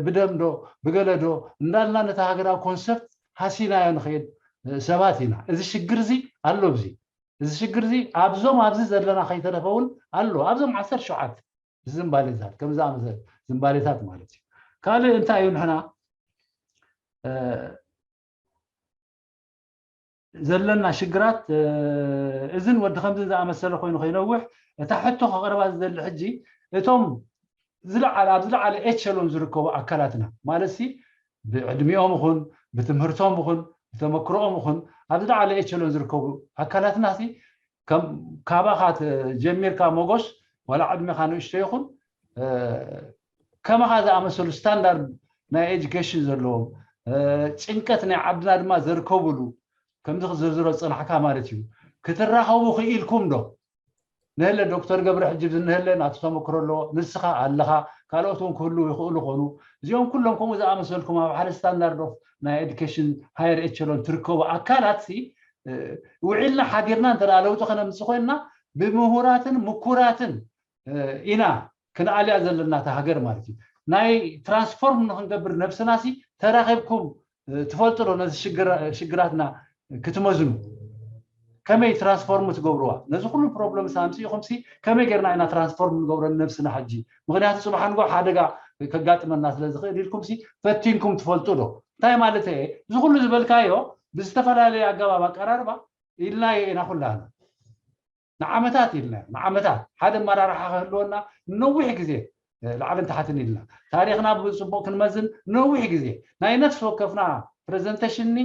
ብደም ዶ ብገለ ዶ እንዳልና ነቲ ሃገራዊ ኮንሰፕት ሃሲናዮ ንኸይድ ሰባት ኢና። እዚ ሽግር እዚ ኣሎ። እዚ እዚ ሽግር እዚ ኣብዞም ኣብዚ ዘለና ከይተረፈ እውን ኣሎ። ኣብዞም ዓሰርተ ሸውዓተ ዝምባሌታት ከም ዝኣመሰለ ዝምባሌታት ማለት እዩ። ካልእ እንታይ እዩ ንሕና ዘለና ሽግራት እዝን ወዲ ከምዚ ዝኣመሰለ ኮይኑ ከይነውሕ እታ ሕቶ ከቕርባ ዝደሊ ሕጂ እቶም ዝለዓለ ኣብ ዝለዓለ ኤቸሎን ዝርከቡ ኣካላትና ማለት ሲ ብዕድሚኦም ይኹን ብትምህርቶም ይኹን ብተመክሮኦም ይኹን ኣብ ዝለዓለ ኤቸሎን ዝርከቡ ኣካላትና ሲ ካባኻ ጀሚርካ ሞጎስ ዋላ ዕድሜኻ ንእሽቶ ይኹን ከማኻ ዝኣመሰሉ ስታንዳርድ ናይ ኤጁኬሽን ዘለዎም ጭንቀት ናይ ዓድና ድማ ዘርከቡሉ ከምዚ ክዝርዝሮ ዝፅናሕካ ማለት እዩ ክትራኸቡ ክኢልኩም ዶ ንህለ ዶክተር ገብረ ሕጂ ዝንህለ ናቱ ተመክሮ ኣለዎ ንስኻ ኣለኻ ካልኦት እውን ክህልው ይኽእሉ ኾኑ እዚኦም ኩሎም ከምኡ ዝኣመሰልኩም ኣብ ሓደ ስታንዳርድ ኦፍ ናይ ኤዱኬሽን ሃየር ኤቸሎን ትርከቡ ኣካላት ሲ ውዒልና ሓዲርና እንተ ለውጢ ከነምፅእ ኮይንና ብምሁራትን ምኩራትን ኢና ክንኣልያ ዘለና እታ ሃገር ማለት እዩ ናይ ትራንስፎርም ንክንገብር ነብስና ሲ ተራኺብኩም ትፈልጡ ዶ ነዚ ሽግራትና ክትመዝኑ ከመይ ትራንስፎርም ትገብርዋ ነዚ ኩሉ ፕሮብለም ሳምሲ ኢኹም ሲ ከመይ ጌርና ኢና ትራንስፎርም ንገብረ ነብስና ሕጂ ምክንያቱ ፅባሕ ንጎ ሓደጋ ከጋጥመና ስለ ዝኽእል ኢልኩም ሲ ፈቲንኩም ትፈልጡ ዶ እንታይ ማለት እየ እዚ ኩሉ ዝበልካዮ ብዝተፈላለየ ኣገባብ ኣቀራርባ ኢልናዮ ኢና ኩላና ንዓመታት ኢልና ንዓመታት ሓደ ኣመራርሓ ክህልወና ነዊሕ ግዜ ላዕልን ታሕትን ኢልና ታሪኽና ብፅቡቅ ክንመዝን ነዊሕ ግዜ ናይ ነፍሲ ወከፍና ፕሬዘንቴሽንኒ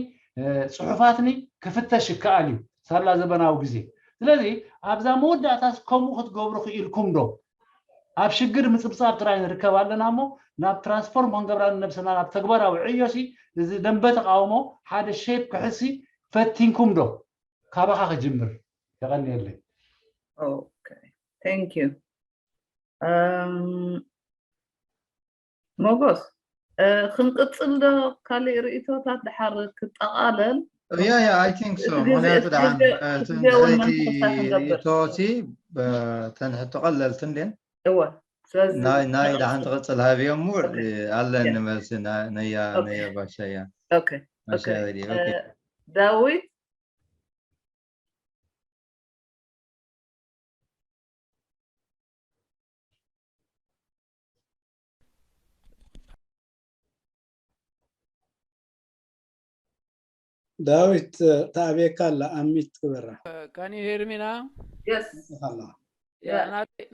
ፅሑፋትኒ ክፍተሽ ይከኣል እዩ ሳላ ዘበናዊ ግዜ ስለዚ ኣብዛ መወዳእታስ ከምኡ ክትገብሩ ክኢልኩም ዶ ኣብ ሽግር ምፅብፃብ ጥራይ ንርከብ ኣለና እሞ ናብ ትራንስፎርም ክንገብራ ንነብስና ናብ ተግባራዊ ዕዮሲ እዚ ደንበ ተቃውሞ ሓደ ሼፕ ክሕሲ ፈቲንኩም ዶ ካባኻ ክጅምር የቐንየለይ ሞጎስ ክንቅፅል ዶ ካሊእ ርእቶታት ድሓር ክጠቓለል yeah yeah I think so ምክንያቱ ድሓን ርእቶሲ ተንሕቶ ቀለልቲ እንዴን እወ ናይ ናይ ድሓን ትቕፅል ሃብዮ እሞ ኣለኒ መልሲ ነያ ነያ ባሻያ ዳዊት ዳዊት ተኣብየካ ኣላ ኣሚት ግበራ ካን ዩ ሄር ሚ ናው የስ ኣላ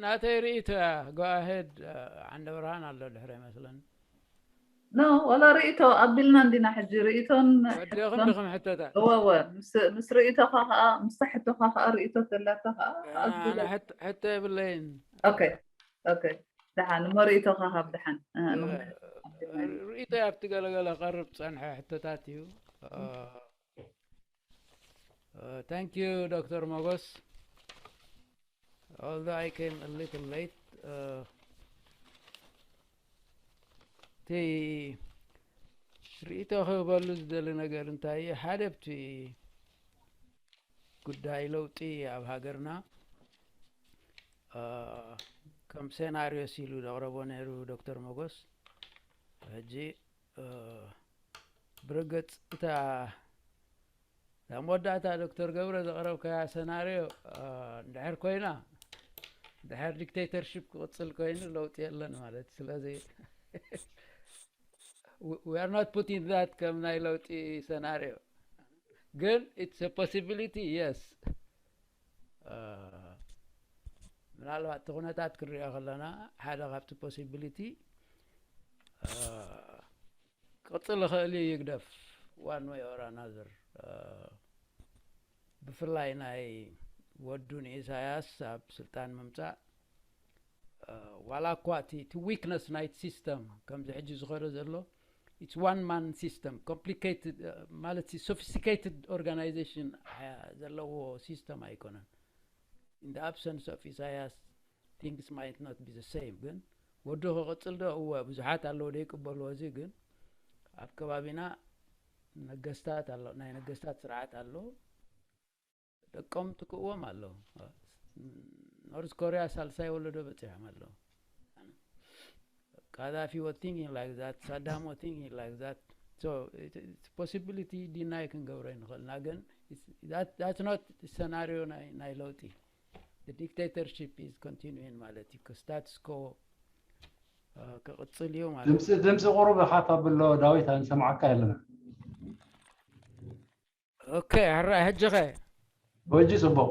ናተይ ርእይቶ እያ go ahead ዓንደ ብርሃን ኣሎ ድሕረ ይመስለኒ ኖ ዋላ ርእይቶ ኣቢልና እንዲና ሕጂ ርእይቶን ወዲኹም ድኹም ሕቶታት እወ እወ ምስ ርእይቶኻ ከዓ ምስታ ሕቶኻ ከዓ ርእይቶ ተላታ ከዓ ሕቶ የብለይን ኦኬ ኦኬ ደሓን እሞ ርእይቶኻ ካብ ደሓን ርእይቶ ኣብቲ ገለገለ ቀርብ ፀንሐ ሕቶታት እዩ thank you ዶክተር ሞጎስ although I came a little late እቲ ርእይቶ ክህበሉ ዝደሊ ነገር እንታይ እዩ ሓደ ብቲ ጉዳይ ለውጢ ኣብ ሃገርና ከም ሴናርዮ ሲሉ ዘቕረቦ ነይሩ ዶክተር ሞጎስ ሕጂ ብርግፅ እታ እዛ መወዳእታ ዶክተር ገብረ ዘቕረብካያ ሰናርዮ እንድሕር ኮይና ድሕር ዲክቴተርሽፕ ክቕፅል ኮይኑ ለውጢ የለን ማለት ስለዚ we are not putting that ከም ናይ ለውጢ ሰናርዮ ግን it's a possibility yes ምናልባት እቲ ኩነታት ክንሪኦ ከለና ሓደ ካብቲ possibility ክቕፅል ይኽእል እዩ ይግደፍ one way or another። ብፍላይ ናይ ወዱ ንኢሳያስ ኣብ ስልጣን ምምፃእ ዋላ እኳ እቲ weakness ናይቲ system ከምዚ ሕጂ ዝኸዶ ዘሎ it's one man system complicated ማለት sophisticated organization ዘለዎ system ኣይኮነን። In the absence of ኢሳያስ things might not be the same። ግን ወዱ ክቕፅል ዶ እወ ብዙሓት ኣለዉ ዘይቅበልዎ እዚ ግን ኣብ ከባቢና ነገስታት ኣሎ ናይ ነገስታት ስርዓት ኣሎ። ደቆም ትክእዎም ኣለዉ። ኖርዝ ኮርያ ሳልሳይ ወለዶ በፂሖም ኣለዉ። Gaddafi was thinking like that, Saddam was thinking like that. So it's possibility deny ክንገብሮ ይንኽእልና ግን that's not scenario ናይ ለውጢ። The dictatorship is continuing ማለት እዩ። Status quo ክቕፅል እዩ ማለት ድምፂ ድምፂ ቁሩብ ሓፍ ኣብሎ ዳዊት፣ ኣይንሰምዓካ ኣለና። Okay, ሕራይ ሕጂ ኸ? ሕጂ ፅቡቕ።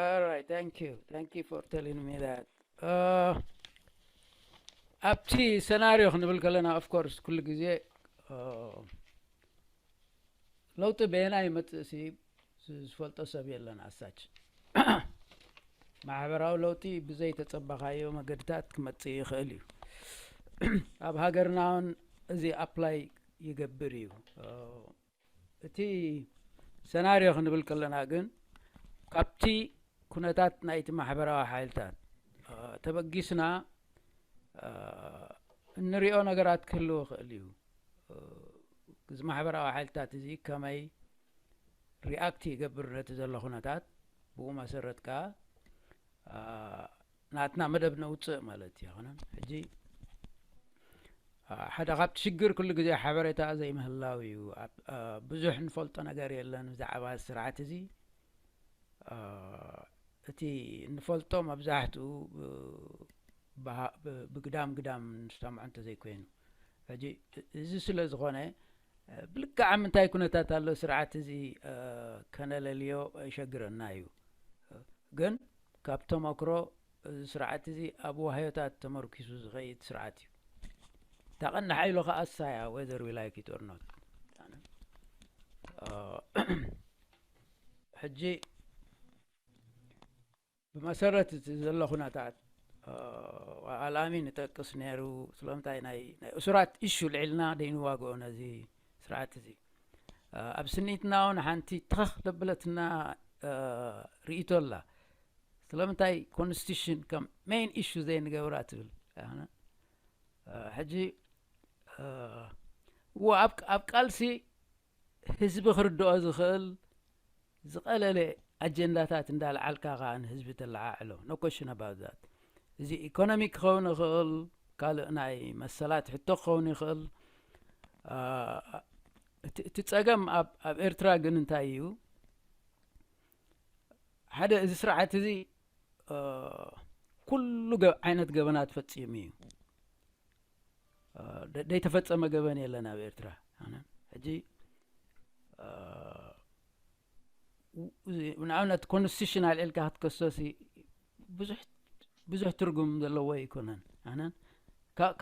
All right, thank you. Thank you for telling me that. ኣብቲ ሰናሪዮ ክንብል ከለና of course ኩሉ ግዜ ለውጢ በየናይ ይመፅእ ሲ ዝፈልጦ ሰብ የለን። ኣሳች ማሕበራዊ ለውጢ ብዘይተፀበኻዮ መገድታት ክመፅእ ይኽእል እዩ። ኣብ ሃገርና እውን እዚ apply ይገብር እዩ። እቲ ሰናሪዮ ክንብል ከለና ግን ካብቲ ኩነታት ናይቲ ማሕበራዊ ሓይልታት ተበጊስና እንሪኦ ነገራት ክህልው ይኽእል እዩ። እዚ ማሕበራዊ ሓይልታት እዚ ከመይ react ይገብር ነቲ ዘሎ ኩነታት፣ ብኡ መሰረት ከኣ ናትና መደብ ነውፅእ ማለት እዩ። ኣይኮነን ሕጂ ሓደ ካብቲ ሽግር ኩሉ ግዜ ሓበሬታ ዘይምህላው እዩ። ብዙሕ ንፈልጦ ነገር የለን ብዛዕባ ስርዓት እዚ። እቲ ንፈልጦ መብዛሕትኡ ብግዳም ግዳም ንሰምዖ እንተዘይኮይኑ ሕጂ እዚ ስለ ዝኾነ ብልክዓ ምንታይ ኩነታት ኣሎ ስርዓት እዚ ከነለልዮ ይሸግረና እዩ። ግን ካብ ተመክሮ እዚ ስርዓት እዚ ኣብ ዋህዮታት ተመርኪሱ ዝኸይድ ስርዓት እዩ። እታ ቀንዲ ሓይሉ ከዓ እሳ እያ whether we like it or not። ሕጂ ብመሰረት እቲ ዘሎ ኩነታት ኣልኣሚ ንጠቅስ ነይሩ። ስለምንታይ ናይ ናይ እሱራት ኢሹ ልዒልና ደይንዋግኦ ነዚ ስርዓት እዚ ኣብ ስኒትና እውን ሓንቲ ተኽ ለብለትና ርእይቶ ኣላ። ስለምንታይ ኮንስቲቱሽን ከም main issue ዘይንገብራ ትብል። ሕጂ እዎ ኣብ ቃልሲ ህዝቢ ክርድኦ ዝኽእል ዝቐለለ ኣጀንዳታት እንዳልዓልካ ከዓ ንህዝቢ ተለዓዕሎ። No question about that። እዚ ኢኮኖሚ ክኸውን ይኽእል፣ ካልእ ናይ መሰላት ሕቶ ክኸውን ይኽእል። እቲ ጸገም ኣብ ኤርትራ ግን እንታይ እዩ? ሓደ እዚ ስርዓት እዚ ኩሉ ዓይነት ገበናት ፈጺሙ እዩ። ደይተፈጸመ ገበን የለን ኣብ ኤርትራ። ሕጂ ንኣብነት ኮንስቲቱሽን ኣልዒልካ ክትከሶሲ ብዙሕ ትርጉም ዘለዎ ኣይኮነን። ኣነን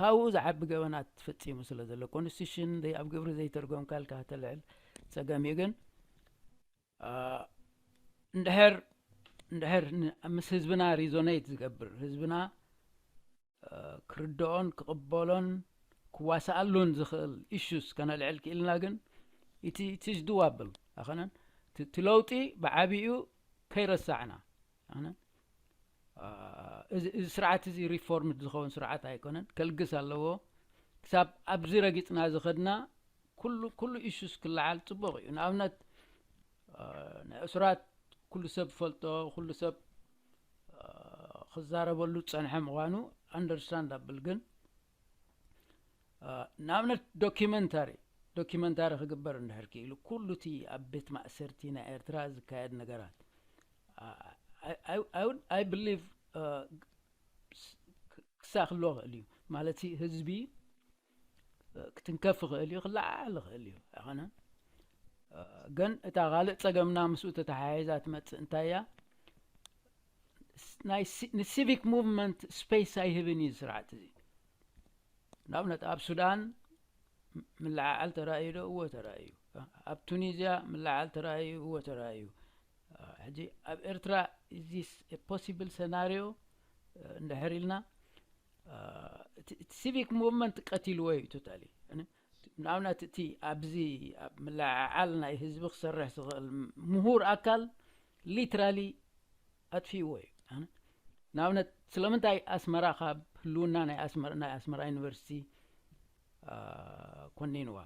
ካብኡ ዝዓቢ ገበናት ፈጺሙ ስለ ዘሎ ኮንስቲቱሽን ኣብ ግብሪ ዘይተርጎምካ ኢልካ ከተልዕል ጸገም እዩ። ግን እንድሕር እንድሕር ምስ ህዝብና ሪዞኔት ዝገብር ህዝብና ክርድኦን ክቕበሎን ክዋስኣሉን ዝኽእል ኢሹስ ከነልዕል ክኢልና ግን it is doable። ኣኸነን እቲ ለውጢ ብዓቢኡ ከይረሳዕና ኣኸነን እዚ ስርዓት እዚ ሪፎርምድ ዝኸውን ስርዓት ኣይኮነን፣ ከልግስ ኣለዎ። ክሳብ ኣብዚ ረጊፅና ዝኸድና ኩሉ ኩሉ ኢሹስ ክለዓል ፅቡቕ እዩ። ንኣብነት ናይ እሱራት ኩሉ ሰብ ፈልጦ ኩሉ ሰብ ክዛረበሉ ዝፀንሐ ምዃኑ understandable። ግን ንኣብነት ዶኪመንታሪ ዶኪመንታሪ ክግበር እንድሕር ክኢሉ ኩሉ እቲ ኣብ ቤት ማእሰርቲ ናይ ኤርትራ ዝካየድ ነገራት I believe ክሳክሎ ክእል እዩ ማለት ህዝቢ ክትንከፍ ይኽእል እዩ፣ ክለዓል ይኽእል እዩ። ኣይኮነን ግን እታ ካልእ ጸገምና ምስኡ ተተሓሒዛ ትመጽእ እንታይ እያ? ናይ ሲ- ንሲቪክ ሙቭመንት ስፔስ ኣይህብን እዩ ስርዓት እዚ። ንኣብነት ኣብ ሱዳን ምልዓዓል ተራእዩ ዶ? እዎ ተራእዩ። ኣብ ቱኒዝያ ምልዓዓል ተራእዩ? እዎ ተራእዩ። ሕጂ ኣብ ኤርትራ እዚ ፖሲብል ሰናሪዮ እንድሕር ኢልና እቲ ሲቪክ ሙቭመንት ቀቲልዎ እዩ ቶታሊ። ንኣብነት እቲ ኣብዚ ኣብ ምልዕዓል ናይ ህዝቢ ክሰርሕ ዝኽእል ምሁር ኣካል ሊትራሊ ኣጥፊእዎ እዩ። ንኣብነት ስለምንታይ ኣስመራ ካብ ህልውና ናይ ኣስመራ ናይ ኣስመራ ዩኒቨርሲቲ ኮኒንዋ?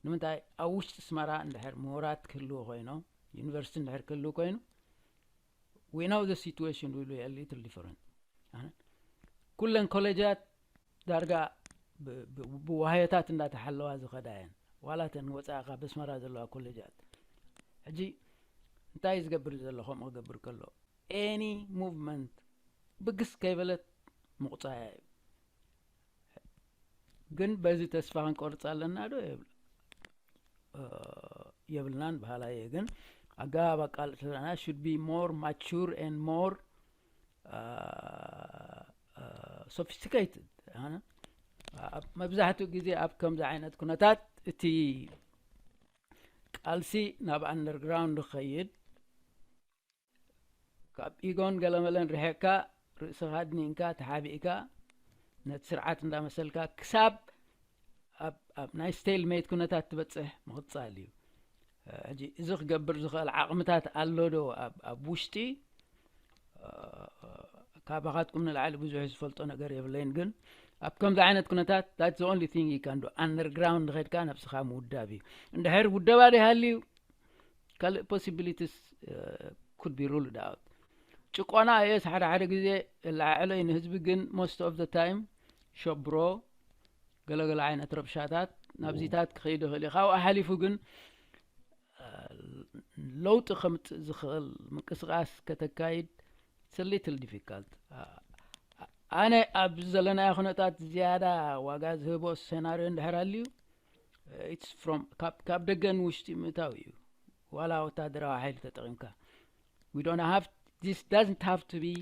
ንምንታይ ኣብ ውሽጢ ኣስመራ እንድሕር ምሁራት ክህልው ኮይኖም ዩኒቨርሲቲ እንድሕር ክህልው ኮይኑ we know the situation will be a little different። ኩለን ኮሌጃት ዳርጋ ብዋህዮታት እንዳተሓለዋ ዝኸዳ እየን። ዋላ ተን ወፃእኻ በስመራ ዘለዋ ኮሌጃት ሕጂ እንታይ ዝገብር ዘሎ ከምኡ ክገብር ከሎ any movement ብግስ ከይበለት ምቁፃያ እዩ። ግን በዚ ተስፋ ክንቆርፅ ኣለና ዶ? የብልናን በሃላይ እየ። ግን ኣገባብ ኣቃልሰና should be more mature and more sophisticated። መብዛሕትኡ ግዜ ኣብ ከምዚ ዓይነት ኩነታት እቲ ቃልሲ ናብ ኣንደርግራውንድ ክኸይድ ካብ ኢጎን ገለመለን ርሒቕካ ርእስኻ ኣድኒንካ ተሓቢእካ ነቲ ስርዓት እንዳመሰልካ ክሳብ ኣብ ናይ ስቴል ሜት ኩነታት ትበፅሕ ምቕፃል እዩ። ሕጂ እዚ ክገብር ዝኽእል ዓቕምታት ኣሎ ዶ ኣብ ውሽጢ? ካባኻትኩም ንላዕሊ ብዙሕ ዝፈልጦ ነገር የብለይን። ግን ኣብ ከምዚ ዓይነት ኩነታት that's the only thing you can do። ኣንደርግራውንድ ኸድካ ነብስኻ ምውዳብ እዩ። እንድሕር ውደባ ደይሃልዩ ካልእ possibilities could be ruled out። ጭቆና እየስ ሓደ ሓደ ግዜ የለዓዕሎ እዩ ንህዝቢ። ግን most of the time ሸብሮ ገለገለ ዓይነት ረብሻታት ናብዚታት ክኸይድ ይኽእል እዩ። ካብኡ ሓሊፉ ግን ለውጢ ከምፅእ ዝኽእል ምንቅስቃስ ከተካይድ it's a little difficult። ኣነ ኣብዚ ዘለናዮ ኩነታት ዝያዳ ዋጋ ዝህቦ ሴናሪዮ እንድሕር ኣልዩ it's from ካብ ደገን ውሽጢ ምእታው እዩ። ዋላ ወታደራዊ ሓይሊ ተጠቒምካ we don't have this doesn't have to be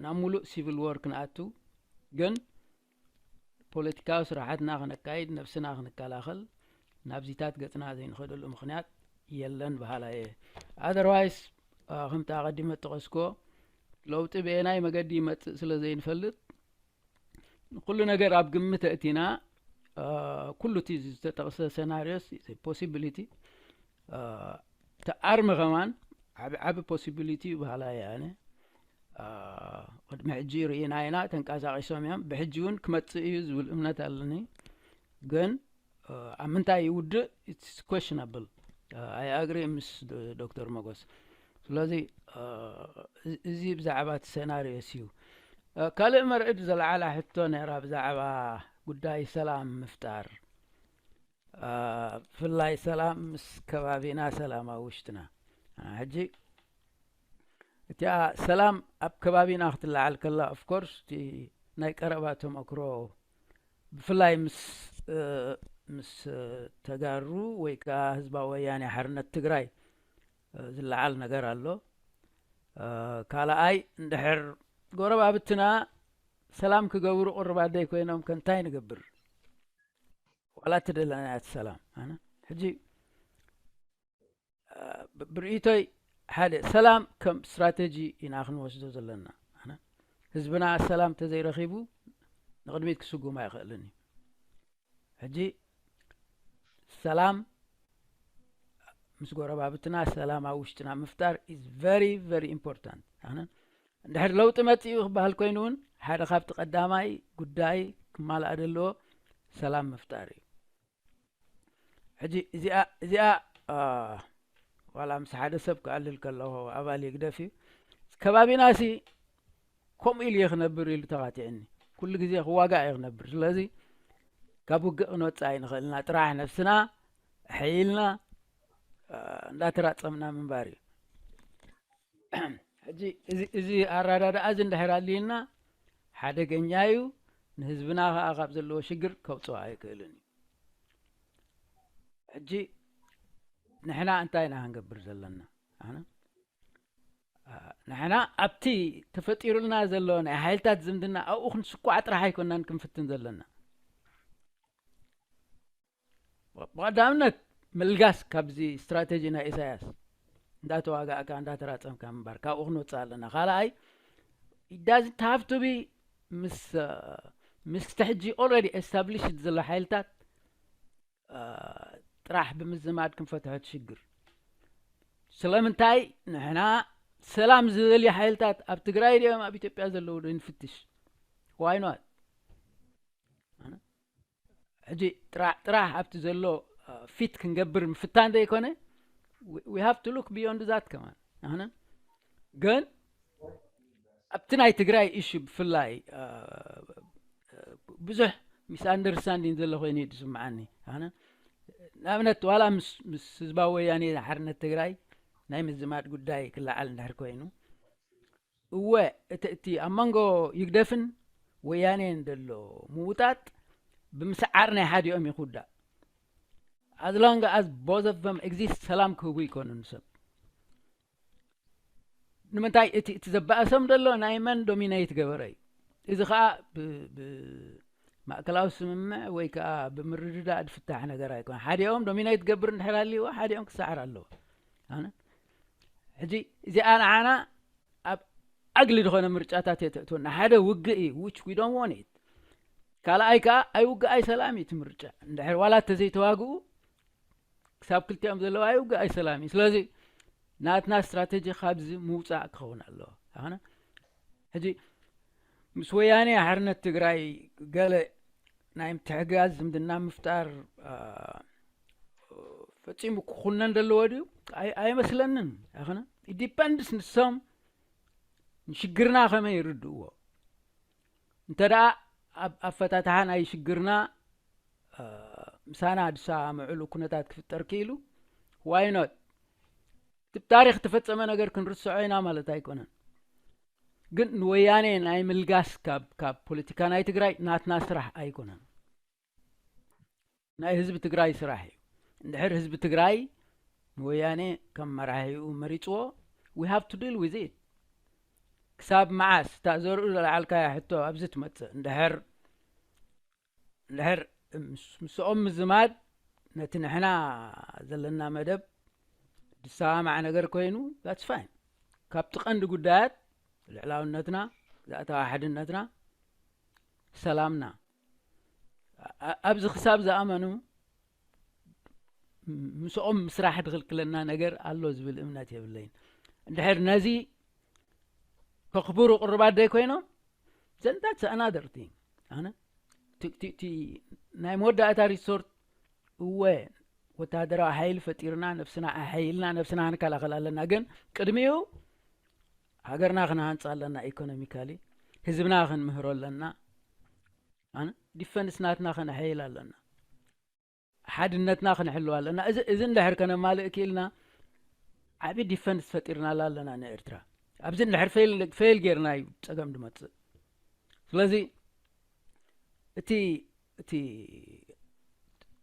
ናብ ሙሉእ ሲቪል ዎር ክንኣቱ ግን ፖለቲካዊ ስራሓትና ክነካይድ ነብስና ክንከላኸል ናብዚታት ገፅና ዘይንኸደሉ ምኽንያት የለን በሃላ እየ። ኣደርዋይስ ከምቲ ኣቐዲመ ጠቐስኮ ለውጢ ብኤናይ መገዲ ይመፅእ ስለ ዘይንፈልጥ ኩሉ ነገር ኣብ ግምት ኣእቲና ኩሉ እቲ ዝተጠቕሰ ሴናሪዮስ ፖሲቢሊቲ ተኣርሚ ከማን ዓቢ ዓቢ ፖሲቢሊቲ ይበሃላ እየ ኣነ። ቅድሚ ሕጂ ርኢና ኢና ተንቀሳቒሶም እዮም። ብሕጂ እውን ክመፅእ እዩ ዝብል እምነት ኣለኒ። ግን ኣብ ምንታይ ይውድእ it's questionable። I agree ምስ ዶክተር መጎስ። ስለዚ እዚ ብዛዕባ እቲ ሴናሪዮስ እዩ። ካልእ መርዕድ ዘለዓላ ሕቶ ነራ ብዛዕባ ጉዳይ ሰላም ምፍጣር ብፍላይ ሰላም ምስ ከባቢና ሰላም ኣብ ውሽጥና። ሕጂ እቲኣ ሰላም ኣብ ከባቢና ክትለዓል ከላ of course እቲ ናይ ቀረባ ተመክሮ ብፍላይ ምስ ምስ ተጋሩ ወይ ከዓ ህዝባዊ ወያኔ ሓርነት ትግራይ ዝለዓል ነገር ኣሎ። ካልኣይ እንድሕር ጎረባብትና ሰላም ክገብሩ ቅርብ ኣደይ ኮይኖም ከ እንታይ ንገብር? ዋላ እቲ ደለናዮ እቲ ሰላም ኣነ ሕጂ ብርእይቶይ ሓደ ሰላም ከም ስትራቴጂ ኢና ክንወስዶ ዘለና። ኣነ ህዝብና ሰላም ተዘይረኺቡ ንቕድሚት ክስጉም ኣይኽእልን እዩ። ሕጂ ሰላም ምስ ጎረባብትና ሰላም ኣብ ውሽጥና ምፍጣር is very very important። ኣነ እንድሕር ለውጢ መፂኡ ክበሃል ኮይኑ እውን ሓደ ካብቲ ቀዳማይ ጉዳይ ክማልኣ ዘለዎ ሰላም ምፍጣር እዩ። ሕጂ እዚኣ እዚኣ ዋላ ምስ ሓደ ሰብ ክኣልል ከለኹ ኣባል ይግደፍ እዩ ከባቢና ሲ ከምኡ ኢሉ እየ ክነብር ኢሉ ተኻቲዕኒ ኩሉ ግዜ ክዋጋእ እየ ክነብር። ስለዚ ካብ ውግእ ክንወፅእ ኣይንኽእልና ጥራሕ ነብስና ሕይልና እንዳተራፀምና ምንባር እዩ። ሕጂ እዚ ኣረዳድኣ እዚ እንድሕር ኣልዩና ሓደገኛ እዩ። ንህዝብና ከዓ ካብ ዘለዎ ሽግር ከውፅኦ ኣይክእልን እዩ። ሕጂ ንሕና እንታይ ኢና ክንገብር ዘለና? ኣነ ንሕና ኣብቲ ተፈጢሩልና ዘሎ ናይ ሓይልታት ዝምድና ኣብኡ ክንስኳዕ ጥራሕ ኣይኮናን ክንፍትን ዘለና። ብቐዳምነት ምልጋስ ካብዚ ስትራቴጂ ናይ ኢሳያስ እንዳተዋጋእካ እንዳተራጸምካ ምንባር ካብኡ ክንወፅእ ኣለና። ካልኣይ ዳዝንት ሃፍቱቢ ምስ ምስ ሕጂ ኦልሬዲ ኤስታብሊሽድ ዘሎ ሓይልታት ጥራሕ ብምዝማድ ክንፈትሖ ትሽግር። ስለምንታይ ንሕና ሰላም ዝደልዩ ሓይልታት ኣብ ትግራይ ድኦም ኣብ ኢትዮጵያ ዘለዉ ዶ ንፍትሽ? ዋይኖት ሕጂ ጥራሕ ኣብቲ ዘሎ ፊት ክንገብር ምፍታን ዘይኮነ we have to look beyond that ከማን ኣነ ግን ኣብቲ ናይ ትግራይ ኢሹ ብፍላይ ብዙሕ ሚስ ኣንደርስታንዲንግ ዘሎ ኮይኑ እዩ ዝስምዓኒ። ኣነ ንኣብነት ዋላ ምስ ህዝባዊ ወያኔ ሓርነት ትግራይ ናይ ምዝማድ ጉዳይ ክለዓል እንድሕር ኮይኑ እወ እቲ ኣብ መንጎ ይግደፍን ወያኔን ዘሎ ምውጣጥ ብምስዓር ናይ ሓዲኦም እዩ ክውዳእ። As long as both of them exist ሰላም ክህቡ ይኮኑ ንሰብ። ንምንታይ እቲ እቲ ዘባእሶም ዘሎ ናይ መን ዶሚነይት ገበረ እዩ። እዚ ከዓ ብማእከላዊ ስምምዕ ወይ ከዓ ብምርድዳእ ዝፍታሕ ነገር ኣይኮነ። ሓዲኦም ዶሚነይት ገብር እንድሕር ኣልዎ ሓዲኦም ክሰዓር ኣለዎ። ኣነ ሕጂ እዚኣ ንዓና ኣብ ኣግሊ ዝኾነ ምርጫታት እየ ተእትወና። ሓደ ውግእ እዩ which we don't want it። ካልኣይ ከዓ ኣይውግእ ኣይሰላም እዩ እቲ ምርጫ። እንድሕር ዋላ ተዘይተዋግኡ ክሳብ ክልቲኦም ዘለዋ ኣይውግእ ኣይሰላም እዩ። ስለዚ ናትና ስትራቴጂ ካብዚ ምውፃእ ክኸውን ኣለዎ። ኣነ ሕጂ ምስ ወያኔ ሓርነት ትግራይ ገለ ናይ ምትሕጋዝ ዝምድና ምፍጣር ፈፂሙ ክኹነን ዘለዎ ድዩ? ኣይመስለንን። ኣነ ዲፐንድስ ንሶም ንሽግርና ከመይ ይርድእዎ እንተ ደኣ ኣብ ኣፈታትሓ ናይ ሽግርና ምሳና ዝሰማምዕሉ ኩነታት ክፍጠር ክኢሉ why not? እቲ ታሪክ ተፈጸመ ነገር ክንርስዖ ኢና ማለት ኣይኮነን። ግን ንወያኔ ናይ ምልጋስ ካብ ካብ ፖለቲካ ናይ ትግራይ ናትና ስራሕ ኣይኮነን። ናይ ህዝቢ ትግራይ ስራሕ እዩ። እንድሕር ህዝቢ ትግራይ ንወያኔ ከም መራሒኡ መሪፅዎ we have to deal with it። ክሳብ መዓስ እታ ዘርኡ ዘለዓልካያ ሕቶ ኣብዚ ትመፅእ እንድሕር እንድሕር ምስኦም ምዝማድ ነቲ ንሕና ዘለና መደብ ዝሰማማዕ ነገር ኮይኑ that's fine። ካብቲ ቀንዲ ጉዳያት ልዕላውነትና፣ ግዝኣታዊ ሓድነትና፣ ሰላምና ኣብዚ ክሳብ ዝኣመኑ ምስኦም ምስራሕ ዝኽልክለና ነገር ኣሎ ዝብል እምነት የብለይን። እንድሕር ነዚ ከኽብሩ ቅርባት ደይ ኮይኖም then that's another thing። ኣነ ናይ መወዳእታ ሪሶርት እወ ወታደራዊ ሓይሊ ፈጢርና ነብስና ኣሓይልና ነብስና ክንከላኸል ኣለና። ግን ቅድሚኡ ሃገርና ክንሃንፃ ኣለና። ኢኮኖሚካሊ ህዝብና ክንምህሮ ኣለና። ኣነ ዲፈንስ ናትና ከነሐይል ኣለና። ሓድነትና ክንሕልው ኣለና። እዚ እንድሕር ከነማልእ ክኢልና ዓብዪ ዲፈንስ ፈጢርናላ ኣለና ንኤርትራ። ኣብዚ እንድሕር ፌል ጌርና እዩ ፀገም ድመፅእ። ስለዚ እቲ እቲ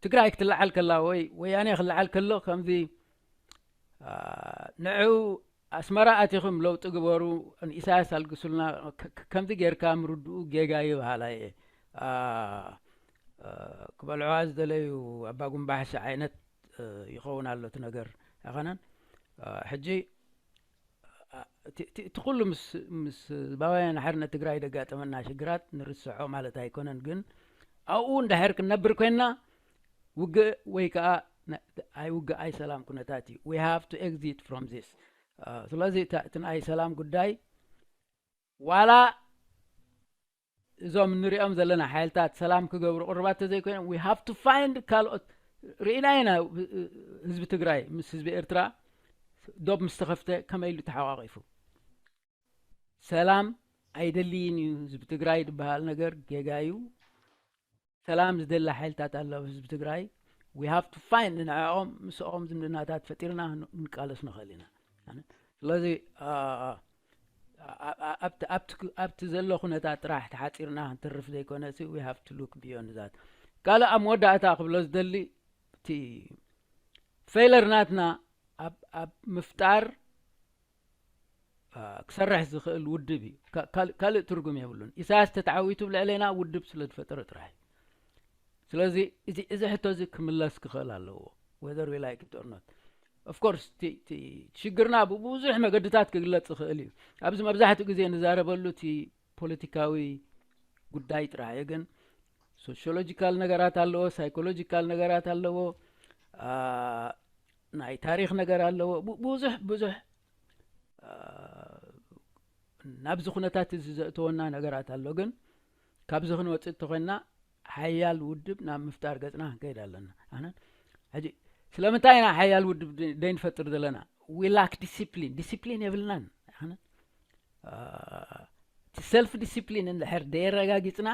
ትግራይ ክትለዓል ከላ ወይ ወያኔ ክለዓል ከሎ ከምዚ ንዑ ኣስመራ ኣቲኹም ለውጢ ግበሩ ንኢሳያስ ኣልግሱልና ከምዚ ጌርካ ምርድኡ ጌጋ እዩ በሃላ እየ። ክበልዕዋ ዝደለዩ ኣባ ጉንባሕሲ ዓይነት ይኸውን ኣሎ እቲ ነገር ኣይኮነን። ሕጂ እቲ ኩሉ ምስ ህዝባውያን ሓርነት ትግራይ ደጋጠመና ሽግራት ንርስዖ ማለት ኣይኮነን። ግን ኣብኡ እንድሕር ክንነብር ኮይንና ውግእ ወይ ከዓ ኣይውግእ ኣይሰላም ኩነታት እዩ። We have to exit from this። ስለዚ እቲ ናይ ሰላም ጉዳይ ዋላ እዞም እንሪኦም ዘለና ሓይልታት ሰላም ክገብሩ ቅርባት ተዘይኮይኖም we have to find ካልኦት ርኢና ኢና። ህዝቢ ትግራይ ምስ ህዝቢ ኤርትራ ዶብ ምስ ተኸፍተ ከመይ ኢሉ ተሓቋቂፉ ሰላም ኣይደልይን እዩ ህዝቢ ትግራይ ዝበሃል ነገር ጌጋ እዩ። ሰላም ዝደሊ ሓይልታት ኣሎ ኣብ ህዝቢ ትግራይ። We have to find ንዕኦም ምስኦም ዝምድናታት ፈጢርና ክንቃለስ ንኽእል ኢና። ስለዚ ኣብቲ ዘሎ ኩነታት ጥራሕ ተሓፂርና ክንተርፍ ዘይኮነ we have to look beyond that። ካልእ ኣብ መወዳእታ ክብሎ ዝደሊ እቲ ፌለር ናትና ኣብ ምፍጣር ክሰርሕ ዝኽእል ውድብ እዩ። ካልእ ትርጉም የብሉን። ኢሳያስ ተተዓዊቱ ብልዕሌና ውድብ ስለ ዝፈጠረ ጥራሕ እዩ። ስለዚ እዚ ሕቶ እዚ ክምለስ ክኽእል ኣለዎ፣ whether we like it or not. Of course ሽግርና ብብዙሕ መገድታት ክግለጽ ይኽእል እዩ። ኣብዚ መብዛሕትኡ ግዜ ንዛረበሉ እቲ ፖለቲካዊ ጉዳይ ጥራሕ እዩ። ግን ሶሽዮሎጂካል ነገራት ኣለዎ፣ ሳይኮሎጂካል ነገራት ኣለዎ፣ ናይ ታሪኽ ነገር ኣለዎ። ብዙሕ ብዙሕ ናብዚ ኩነታት እዚ ዘእተወና ነገራት ኣሎ። ግን ካብዚ ክንወፅእ እንተኮይንና ሓያል ውድብ ናብ ምፍጣር ገፅና ክንከይድ ኣለና። ኣነ ሕጂ ስለምንታይ ኢና ሓያል ውድብ ደይንፈጥር ዘለና? We lack discipline። ዲሲፕሊን የብልናን። ኣነ እቲ ሰልፍ ዲሲፕሊን እንድሕር ደየረጋጊፅና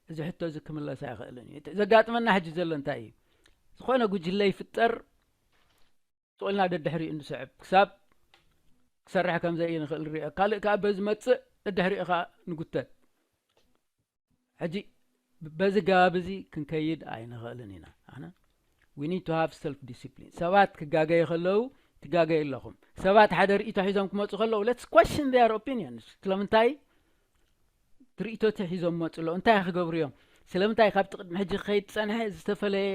እዚ ሕቶ እዚ ክምለስ ኣይኽእልን እዩ። ዘጋጥመና ሕጂ ዘሎ እንታይ እዩ? ዝኾነ ጉጅለ ይፍጠር፣ ስቕ ኢልና ደድሕሪኡ እንስዕብ ክሳብ ክሰርሕ ከም ዘይንኽእል ንሪኦ። ካልእ ከዓ በዚ መፅእ ደድሕሪኡ ከዓ ንጉተት። ሕጂ በዚ ገባብ እዚ ክንከይድ ኣይንኽእልን ኢና። ኣነ we need to have self discipline። ሰባት ክጋገዩ ከለዉ ትጋገዩ ኣለኹም። ሰባት ሓደ ርእይቶ ሒዞም ክመፁ ከለዉ let's question their opinions። ስለምንታይ እቲ ርእይቶ እቲ ሒዞም መፁ ኣለዉ? እንታይ ክገብሩ እዮም? ስለምንታይ ካብቲ ቅድሚ ሕጂ ክኸይድ ዝፀንሐ ዝተፈለየ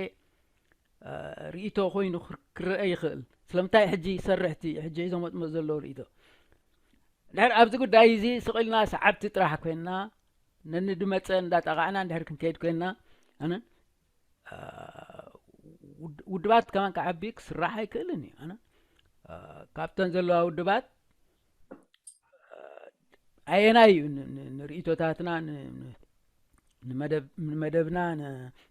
ርእይቶ ኮይኑ ክረአ ይኽእል? ስለምንታይ ሕጂ ይሰርሕ እቲ ሕጂ ሒዞም መፅሞ ዘለዉ ርእይቶ? ድሕር ኣብዚ ጉዳይ እዚ ስቕ ኢልና ሰዓብቲ ጥራሕ ኮይንና ነንድመፀ እንዳጠቓዕና እንድሕር ክንከይድ ኮይንና ኣነ ውድባት ከማን ክዓቢ ክስራሕ ኣይክእልን እዩ። ኣነ ካብተን ዘለዋ ውድባት ኣየናይ እዩ ንርእይቶታትና ንመደብና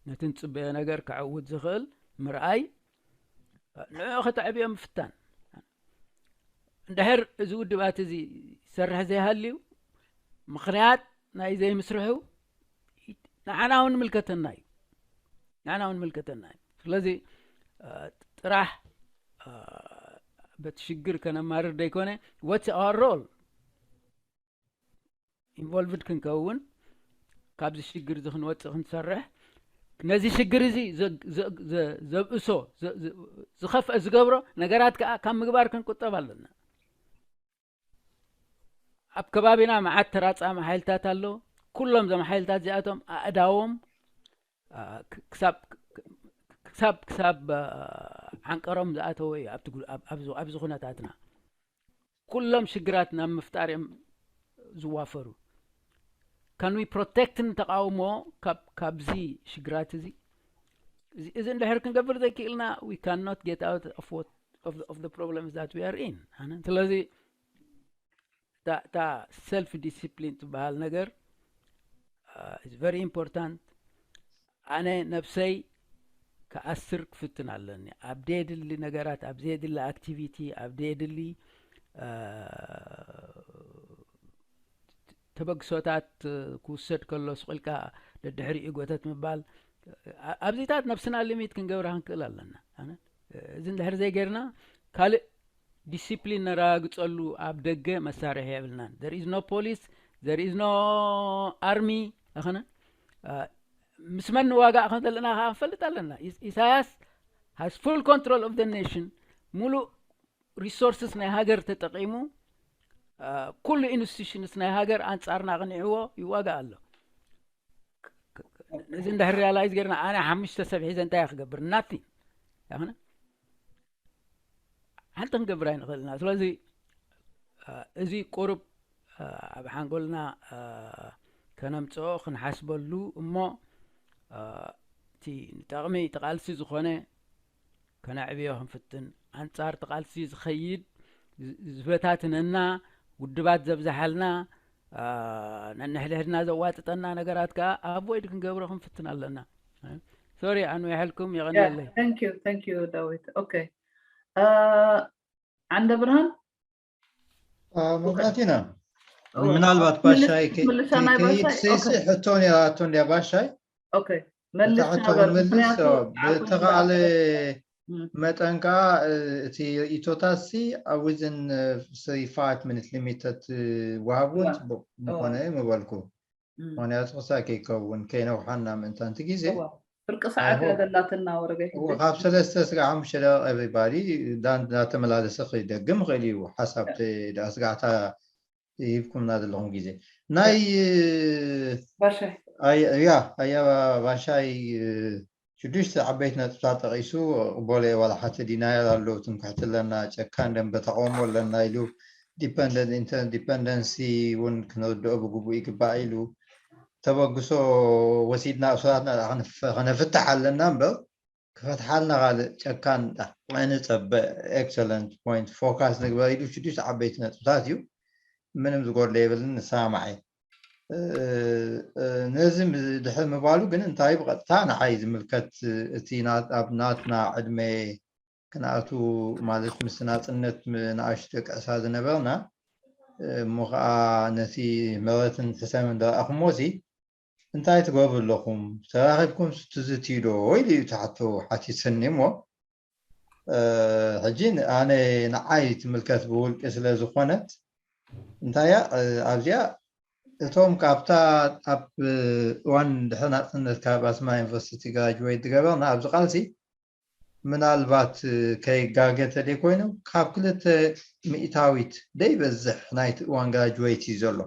ነቲ ንፅበዮ ነገር ክዕውት ዝኽእል ምርኣይ ንዕኡ ከተዕብዮ ምፍታን። እንድሕር እዚ ውድባት እዚ ይሰርሕ ዘይሃልዩ ምኽንያት ናይ ዘይምስርሑ ንዓና እውን ምልከተና እዩ። ንዓና እውን ምልከተና እዩ። ስለዚ ጥራሕ በቲ ሽግር ከነማርር ደይኮነ what's our role? ኢንቮልቭድ ክንከውን ካብዚ ሽግር እዚ ክንወፅእ ክንሰርሕ ነዚ ሽግር እዚ ዘብእሶ ዝኸፍአ ዝገብሮ ነገራት ከዓ ካብ ምግባር ክንቁጠብ ኣለና። ኣብ ከባቢና መዓት ተራፃሚ ሓይልታት ኣሎ። ኩሎም እዞም ሓይልታት እዚኣቶም ኣእዳዎም ክሳብ ዓንቀሮም ዝኣተወ እዩ። ኣብዚ ኩነታትና ኩሎም ሽግራት ናብ ምፍጣር እዮም ዝዋፈሩ። Can we protect ንተቃውሞ ካብዚ ሽግራት እዚ? እዚ እንድሕር ክንገብር ዘይክእልና we cannot get out of what of the problems that we are in። ስለዚ እታ self discipline ትበሃል ነገር is very important። ኣነ ነብሰይ ክኣስር ክፍትን ኣለኒ ኣብ ዘየድሊ ነገራት፣ ኣብ ዘየድሊ ኣክቲቪቲ፣ ኣብ ዘየድሊ ተበግሶታት ክውሰድ ከሎ ስቕ ኢልካ ደድሕሪኡ ጎተት ምባል። ኣብዚታት ነብስና ሊሚት ክንገብራ ክንክእል ኣለና። እዚ እንድሕር ዘይገርና ካልእ ዲሲፕሊን ነረጋግፀሉ ኣብ ደገ መሳርሒ የብልናን። There is no police, there is no army። ኣኸነ ምስ መን ንዋጋእ ከም ዘለና ከዓ ንፈልጥ ኣለና። ኢሳያስ has full control of the nation። ሙሉእ ሪሶርስስ ናይ ሃገር ተጠቂሙ ኩሉ ኢንስቲቱሽንስ ናይ ሃገር ኣንፃርና ቅኒዕዎ ይዋጋእ ኣሎ። እዚ እንድሕር ሪያላይዝ ገርና ኣነ ሓሙሽተ ሰብ ሒዘ እንታይ ክገብር ናቲ ያኸነ ሓንቲ ክንገብር ኣይንኽእል ኢና። ስለዚ እዚ ቁሩብ ኣብ ሓንጎልና ከነምፅኦ ክንሓስበሉ እሞ እቲ ንጠቕሚ እቲ ቃልሲ ዝኾነ ከነዕብዮ ክንፍትን፣ ኣንፃር እቲ ቃልሲ ዝኸይድ ዝበታትነና ውድባት ዘብዝሓልና ነንሕድሕድና ዘዋጥጠና ነገራት ከዓ ኣቮይድ ክንገብሮ ክንፍትን ኣለና። ሶሪ ኣንዊሐልኩም፣ የቐንየለይ። ዳዊት። ኦኬ፣ ዓንደ ብርሃን መብዛሕቲና ምናልባት ባሻይ ከይድ ሕቶ ነራቶ እንዲያ ባሻይ መልስ ተኻለ መጠን ከዓ እቲ ርእቶታት ሲ ኣብ within five minutes limited ወሃብዎ ፅቡቅ ምኾነ ምበልኩ። ምክንያቱ ክሳብ ከይከውን ከይነውሓና ምእንታንቲ ግዜ ፍርቂ ሰዓት እያ ዘላትና ወረገ። ካብ ሰለስተ ስጋዕ ሓሙሽተ ደቂቕ everybody እንዳተመላለሰ ክደግም ይኽእል እዩ። ሓሳብ ስጋዕታ ሂብኩምና ዘለኹም ግዜ ናይ ባሻይ ያ ኣያ ባሻይ ሽዱሽተ ዓበይቲ ነጥብታት ጠቒሱ። ቅበሎ ዋላ ሓንቲ denial ኣለዉ። ትምክሕቲ ኣለና፣ ጨካን ደንበ ተቃውሞ ኣለና ኢሉ። Dependent interdependency እውን ክንርድኦ ብግቡእ ይግባእ ኢሉ። ተበግሶ ወሲድና እሱራትና ከነፍትሕ ኣለና እምበር ክፈትሓልና ካልእ ጨካን ንጸበ። Excellent point፣ focus ንግበር ኢሉ ሽዱሽተ ዓበይቲ ነጥብታት እዩ። ምንም ዝጎድሎ የብልን፣ ንሰማማዕ እየ። ነዚ ድሕሪ ምባሉ ግን እንታይ ብቐጥታ ንዓይ ዝምልከት እቲ ኣብ ናትና ዕድመ ክንኣቱ ማለት ምስ ናጽነት ንኣሽቱ ደቂ ዕስራ ዝነበርና እሞ ከዓ ነቲ ምረትን ሕሰምን ዝረኣኹሞ ሲ እንታይ ትገብሩ ኣለኹም? ተራኺብኩም ስትዝትዩ ዶ? ኢሉ እዩ ትሓቶ ሓቲትኒ እሞ ሕጂ ኣነ ንዓይ ትምልከት ብውልቂ ስለ ዝኾነት እንታይ እያ ኣብዚኣ እቶም ካብታ ኣብ እዋን ድሕሪ ናፅነት ካብ ኣስመራ ዩኒቨርሲቲ ግራጅዌት ዝገበርና ኣብዚ ቃልሲ ምናልባት ከይጋገ ተደይኮይኑ ካብ ክልተ ሚእታዊት ደይበዝሕ ናይቲ እዋን ግራጅዌት እዩ ዘሎ።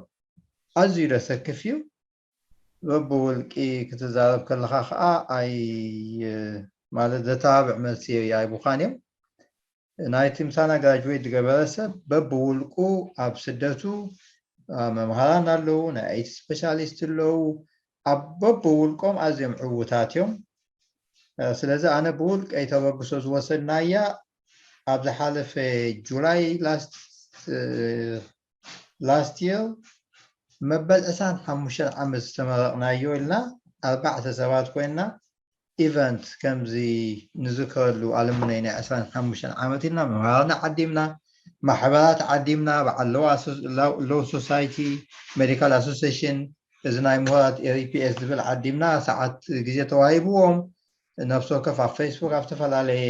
ኣዝዩ ደሰክፍ እዩ። በብውልቂ ክትዛረብ ከለኻ ከዓ ኣይ ማለት ዘተባብዕ መልሲ ኣይቡኻን እዮም። ናይቲ ምሳና ግራጅዌት ዝገበረ ሰብ በብውልቁ ኣብ ስደቱ መምሃራን ኣለዉ፣ ናይ ኣይቲ ስፔሻሊስት ኣለዉ። ኣብ በብውልቆም ኣዝዮም ዕዉታት እዮም። ስለዚ ኣነ ብውልቀይ ተበግሶ ዝወሰድናያ ኣብ ዝሓለፈ ጁላይ last year መበል ዕስራን ሓሙሽተን ዓመት ዝተመረቕናዮ ኢልና ኣርባዕተ ሰባት ኮይንና ኢቨንት ከምዚ ንዝክረሉ ኣልምነይ ናይ ዕስራን ሓሙሽተን ዓመት ኢልና መምሃርና ዓዲምና፣ ማሕበራት ዓዲምና፣ በዓል ሎው ሶሳይቲ፣ ሜዲካል ኣሶሲሽን፣ እዚ ናይ ምሁራት ኤሪፒኤስ ዝብል ዓዲምና ሰዓት ግዜ ተዋሂብዎም ነፍሲ ወከፍ ኣብ ፌስቡክ ኣብ ዝተፈላለየ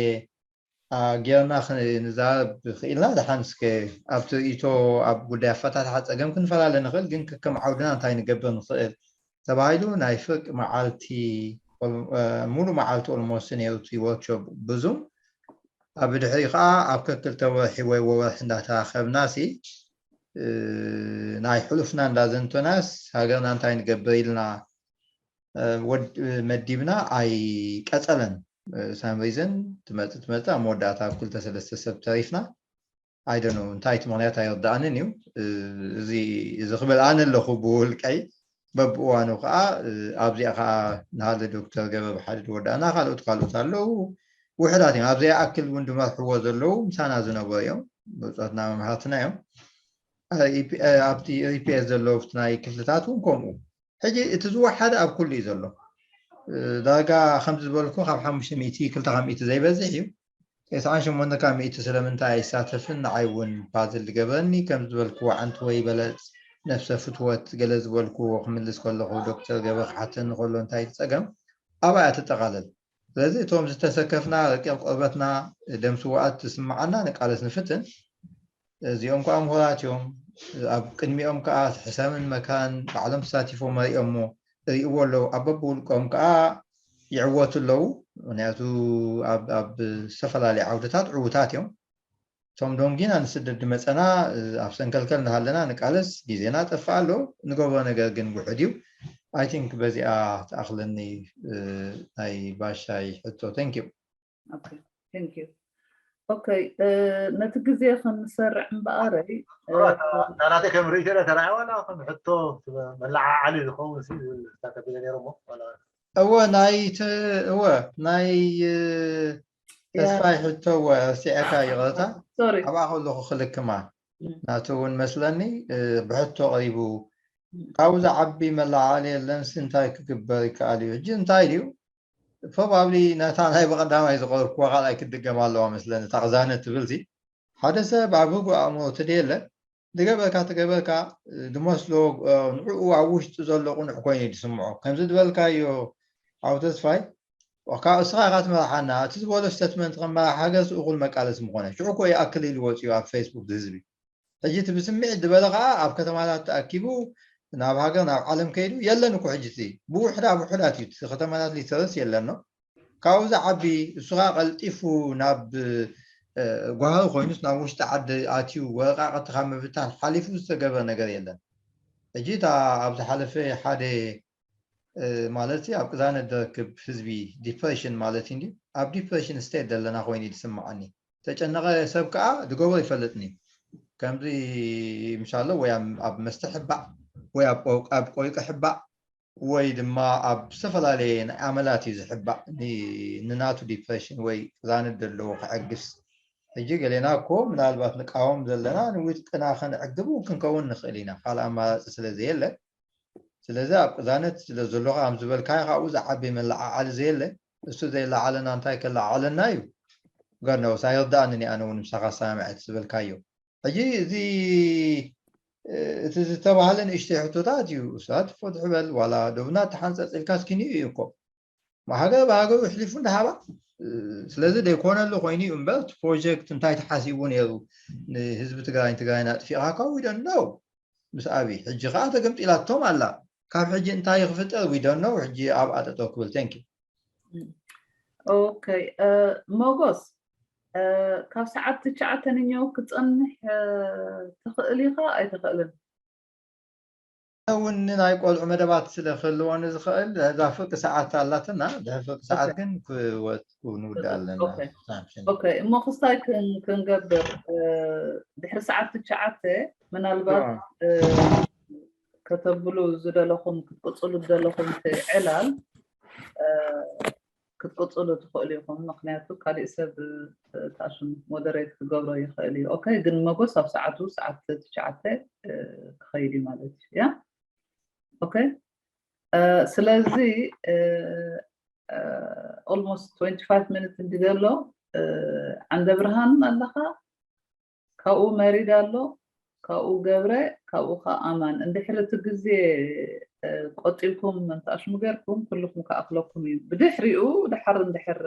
ጌርና ንዛረብ ክኢልና። ደሓን እስከ ኣብቲ ርእይቶ ኣብ ጉዳይ ኣፈታትሓ ፀገም ክንፈላለ ንኽእል፣ ግን ከከም ዓውድና እንታይ ንገብር ንኽእል ተባሂሉ ናይ ፍርቂ መዓልቲ ሙሉ መዓልቲ ኦልሞስት ነይሩ እቲ ወርክሾፕ ብዙም ኣብ ድሕሪ ከዓ ኣብ ከክልተ ወርሒ ወይ ወወርሒ እንዳተራኸብና ሲ ናይ ሕሉፍና እንዳዘንቶናስ ሃገርና እንታይ ንገብር ኢልና መዲብና ኣይቀፀለን። ሳም ሪዘን ትመፅእ ትመፅእ ኣብ መወዳእታ ኣብ ክልተ ሰለስተ ሰብ ተሪፍና። ኣይደኖ እንታይ እቲ ምክንያት ኣይርዳኣንን እዩ። እዚ ክብል ኣነ ኣለኹ ብውልቀይ። በብእዋኑ ከዓ ኣብዚኣ ከዓ ንሃለ ዶክተር ገበ ብሓደ ዝወዳእና ካልኦት ካልኦት ኣለዉ ውሕዳት እዮም። ኣብዚኣ ኣክል እውን ዝመርሕዎ ዘለዉ ምሳና ዝነበሩ እዮም። ብፆትና መምሃርትና እዮም። ኣብቲ ሪፒኤስ ዘለዉ ናይ ክፍልታት እውን ከምኡ። ሕጂ እቲ ዝወሓደ ኣብ ኩሉ እዩ ዘሎ። ዳርጋ ከምዚ ዝበልኩ ካብ ሓሙሽተ ሚእቲ ክልተ ካብ ሚእቲ ዘይበዝሕ እዩ። ተስዓን ሸሞንተ ካብ ሚእቲ ስለምንታይ ኣይሳተፍን ንዓይ እውን ፓዝል ዝገበረኒ ከም ዝበልክዎ ዓንትወይ በለፅ ነብሰ ፍትወት ገለ ዝበልክዎ ክምልስ ከለኹ ዶክተር ገበ ክሓተኒ ከሎ እንታይ እቲ ፀገም ኣብኣ እያ ትጠቓለል። ስለዚ እቶም ዝተሰከፍና ረቂቕ ቆርበትና ደም ስውኣት ዝስምዓና ንቃለስ ንፍትን። እዚኦም ከዓ ምሁራት እዮም። ኣብ ቅድሚኦም ከዓ ሕሰምን መካን ባዕሎም ተሳቲፎም መሪኦሞ ርእይዎ ኣለዉ። ኣብ በብውልቆም ከዓ ይዕወቱ ኣለዉ። ምክንያቱ ኣብ ዝተፈላለዩ ዓውድታት ዕዉታት እዮም። እቶም ዶንጊና ንስደት ድመፀና ኣብ ሰንከልከል እናሃለና ንቃለስ ግዜና ጠፍእ ኣሎ። ንገብሮ ነገር ግን ውሑድ እዩ። ኣይ ቲንክ በዚኣ ትኣኽለኒ ናይ ባሻይ ሕቶ። Thank you። ኦኬ፣ ነቲ ግዜ ከም ንሰርዕ እምበኣረይ ናተይ ከም ርእይቶ ኢለ ተራእያ ዋላ ከም ሕቶ መለዓዓሊ ዝኸውን ዝብል ተቢለ ነይረ እሞ እወ ናይ እወ ናይ ተስፋይ ሕቶ እወ ርሲዐካ ይቕረታ ኣብኣ ከለኹ ክልክማ ናቱ እውን መስለኒ ብሕቶ ቀሪቡ ካብኡ ዝዓቢ መለዓዓሊ የለንሲ እንታይ ክግበር ይከኣል እዩ ሕጂ እንታይ ድዩ ፕሮባብሊ ነታ ናይ ብቐዳማይ ዝቐረብክዋ ካልኣይ ክትድገም ኣለዋ መስለኒ እታ ቅዛነት ትብል ሲ ሓደ ሰብ ኣብ ርጉእ ኣእምሮ ትደየለ ዝገበርካ ትገበርካ ዝመስሎ ንዕኡ ኣብ ውሽጢ ዘሎ ቁኑዕ ኮይኑ እዩ ዝስምዖ ከምዚ ዝበልካዮ ዓው ተስፋይ ካብ እስኻ ኢኻ ትመርሓና እቲ ዝበሎ ስተትመንት ከም መራሕ ሃገርሲ እኹል መቃለሲ ምኾነ ሽዑ እኮ ይኣክል ኢሉ ወፂኡ ኣብ ፌስቡክ ዝህዝቢ ሕጂ እቲ ብስምዒት ዝበለ ከዓ ኣብ ከተማታት ተኣኪቡ ናብ ሃገር ናብ ዓለም ከይዱ የለን እኮ ሕጂ። እቲ ብውሕዳ ብውሕዳት እዩ፣ እቲ ከተማታት ሊተረስ የለን ነው። ካብኡ ዝዓቢ እሱ ኸዓ ቀልጢፉ ናብ ጓህሪ ኮይኑስ ናብ ውሽጢ ዓዲ ኣትዩ ወረቃቅቲ ካብ ምብታን ሓሊፉ ዝተገበረ ነገር የለን። ሕጂ እታ ኣብ ዝሓለፈ ሓደ ማለት ኣብ ቅዛነት ዝረክብ ህዝቢ ዲፕሬሽን ማለት እዩ። ኣብ ዲፕሬሽን ስቴት ዘለና ኮይኑ እዩ ዝስምዓኒ። ተጨነቐ ሰብ ከዓ ዝገብሮ ይፈልጥኒ። ከምዚ ምሻሎ ወይ ኣብ መስተ ሕባእ ወይ ኣብ ቆይቂ ሕባእ ወይ ድማ ኣብ ዝተፈላለየ ናይ ኣመላት እዩ ዝሕባእ፣ ንናቱ ዲፕሬሽን ወይ ቅዛነት ዘለዎ ክዕግስ። ሕጂ ገሌና እኮ ምናልባት ንቃወም ዘለና ንውድቅና ከነዕግብ እውን ክንከውን ንኽእል ኢና፣ ካልእ ኣማራፂ ስለ ዘየለ። ስለዚ ኣብ ቅዛነት ስለ ዘለኹ ከም ዝበልካዮ ካብኡ ዝዓቢ መለዓዓሊ ዘየለ፣ እሱ ዘይለዓለና እንታይ ከለዓዕለና እዩ? ገርነውስ ኣይርዳእንን ኣነ እውን ምሳኻ ሰማምዐ ዝበልካዮ። ሕጂ እዚ እቲ ዝተባህለ ንእሽተይ ሕቶታት እዩ። እሳት ፈትሑ በል ዋላ ዶብና ተሓንፀፅ ኢልካስ ኪንዩ እዩ እኮ። ሃገር ብሃገሩ ኣሕሊፉ እንዳሃባ። ስለዚ ዘይኮነሉ ኮይኑ እዩ እምበር እቲ ፕሮጀክት እንታይ ተሓሲቡ ነይሩ ንህዝቢ ትግራይ ንትግራይ ናጥፊእካ ከ we don't know። ምስ ኣብይ ሕጂ ከዓ ተገምጢላቶም ኣላ። ካብ ሕጂ እንታይ ክፍጠር we don't know። ሕጂ ኣብኣ ጠጠው ክብል። Thank you። ኦኬ፣ ሞጎስ፣ ካብ ሰዓት ትሽዓተ ንኛው ክትጸንሕ ትኽእል ኢኻ ኣይትኽእልን? እውን ናይ ቆልዑ መደባት ስለ ክህልዎ ንዝኽእል እዛ ፍርቂ ሰዓት ኣላትና። ድሕሪ ፍርቂ ሰዓት ግን ክወጥኩ ንውዳእ ኣለና። ኦኬ፣ እሞ ክስታይ ክንገብር፣ ድሕሪ ሰዓት ትሽዓተ ምናልባት ከተብሉ ዝደለኹም ክትቅፅሉ ዝደለኹም ዕላል ክትቅፅሉ ትኽእሉ ኢኹም። ምክንያቱ ካሊእ ሰብ ታሽም ሞደሬት ክገብሮ ይኽእል እዩ። ኦኬ፣ ግን መጎስ ኣብ ሰዓቱ ሰዓት ትሽዓተ ክኸይድ እዩ ማለት እዩ። ያ ኦኬ፣ ስለዚ almost twenty five minutes እንዲ ዘሎ ዓንደ ብርሃን ኣለኻ፣ ካብኡ መሪድ ኣሎ፣ ካብኡ ገብረ፣ ካብኡ ከዓ ኣማን። እንድሕር እቲ ግዜ ቆጢብኩም እንተኣሽሙ ገርኩም ኩልኩም ክኣክለኩም እዩ። ብድሕሪኡ ድሓር እንድሕር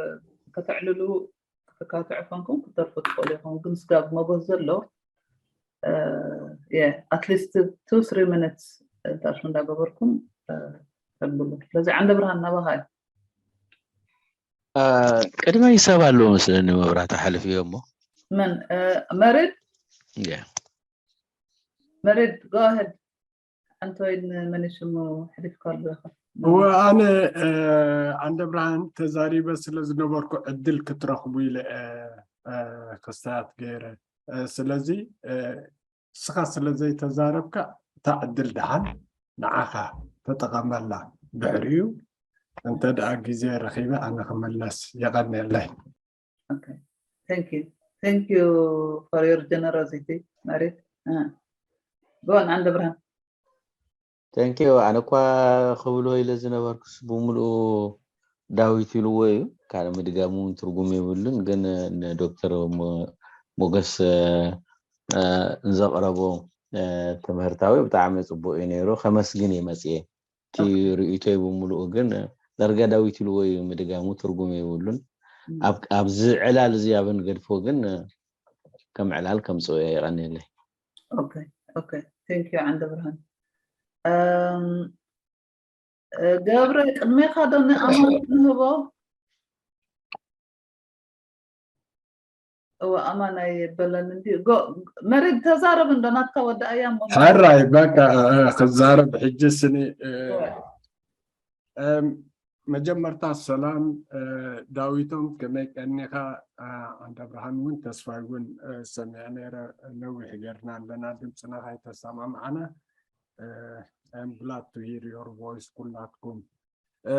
ከተዕልሉ ክትካትዑ ኮንኩም ክትተርፉ ትኽእሉ ኢኹም። ግን ስጋብ መጎስ ዘሎ at least two three minutes እንተኣሽሙ እንዳገበርኩም ተብሉ። ስለዚ ዓንደ ብርሃን ናባኻ እዩ። ቅድመይ ሰብ ኣለዎ መስለኒ መብራት ኣሕልፍዮ እሞ መን መሬድ ያ መሬድ go ahead። ኣንቶይን መን ሽሙ ሕሊፍካ ኣሎ ኢኻ? እወ ኣነ ዓንደ ብርሃን ተዛሪበ ስለ ዝነበርኩ ዕድል ክትረኽቡ ኢለ ክስታት ገይረ። ስለዚ እስኻ ስለ ዘይተዛረብካ እታ ዕድል ደሓን ንዓኻ ተጠቐመላ። ድሕሪኡ እንተ ደኣ ግዜ ረኺበ ኣነ ክምለስ። የቐንየለይ። Okay. Thank you. Thank you for your generosity, Marit. Uh, go on, Andabran. Thank you። ኣነ እኳ ክብሎ ኢለ ዝነበርኩስ ብምሉኡ ዳዊት ኢልዎ እዩ። ካልእ ምድጋም እውን ትርጉም የብሉን። ግን ንዶክተር ሞ- ሞገስ እ፣ ንዘቕረቦ እ፣ ትምህርታዊ ብጣዕሚ ጽቡቕ እዩ ነይሩ። ከመስግን እየ መጽየ። እቲ ኦኬ። ርእይቶይ ብምሉኡ ግን ዳርጋ ዳዊት ኢልዎ እዩ ምድጋሙ ትርጉም የብሉን። እም። ኣብ ኣብዚ ዕላል እዚ ኣብ ንገድፎ ግን ከም ዕላል ከምጽኦ እየ። የቐንየለይ። ኦኬ ኦኬ። Thank you ዓንደ ብርሃን። እም፣ እ፣ ገብረ ቅድሜኻ ዶ ንኣማን ንህቦ? እወ ኣማን ኣይበለን እንዲ መሬት ተዛረብ እንዶ ናትካ ወዳእያ እሞ ሕራይ በቃ እ፣ ክዛረብ ሕጂ ስኒ እ፣ እወ። እም፣ መጀመርታ ሰላም እ፣ ዳዊቶም ከመይ ቀኒኻ? እ፣ ዓንደ ብርሃን እውን ተስፋይ እውን እ፣ ሰሚዐ ነይረ። ነዊሕ ጌርና ኣለና ድምፅና ካይተሰማምዓና። እ፣ I'm glad to hear your voice ኩላትኩም። እ፣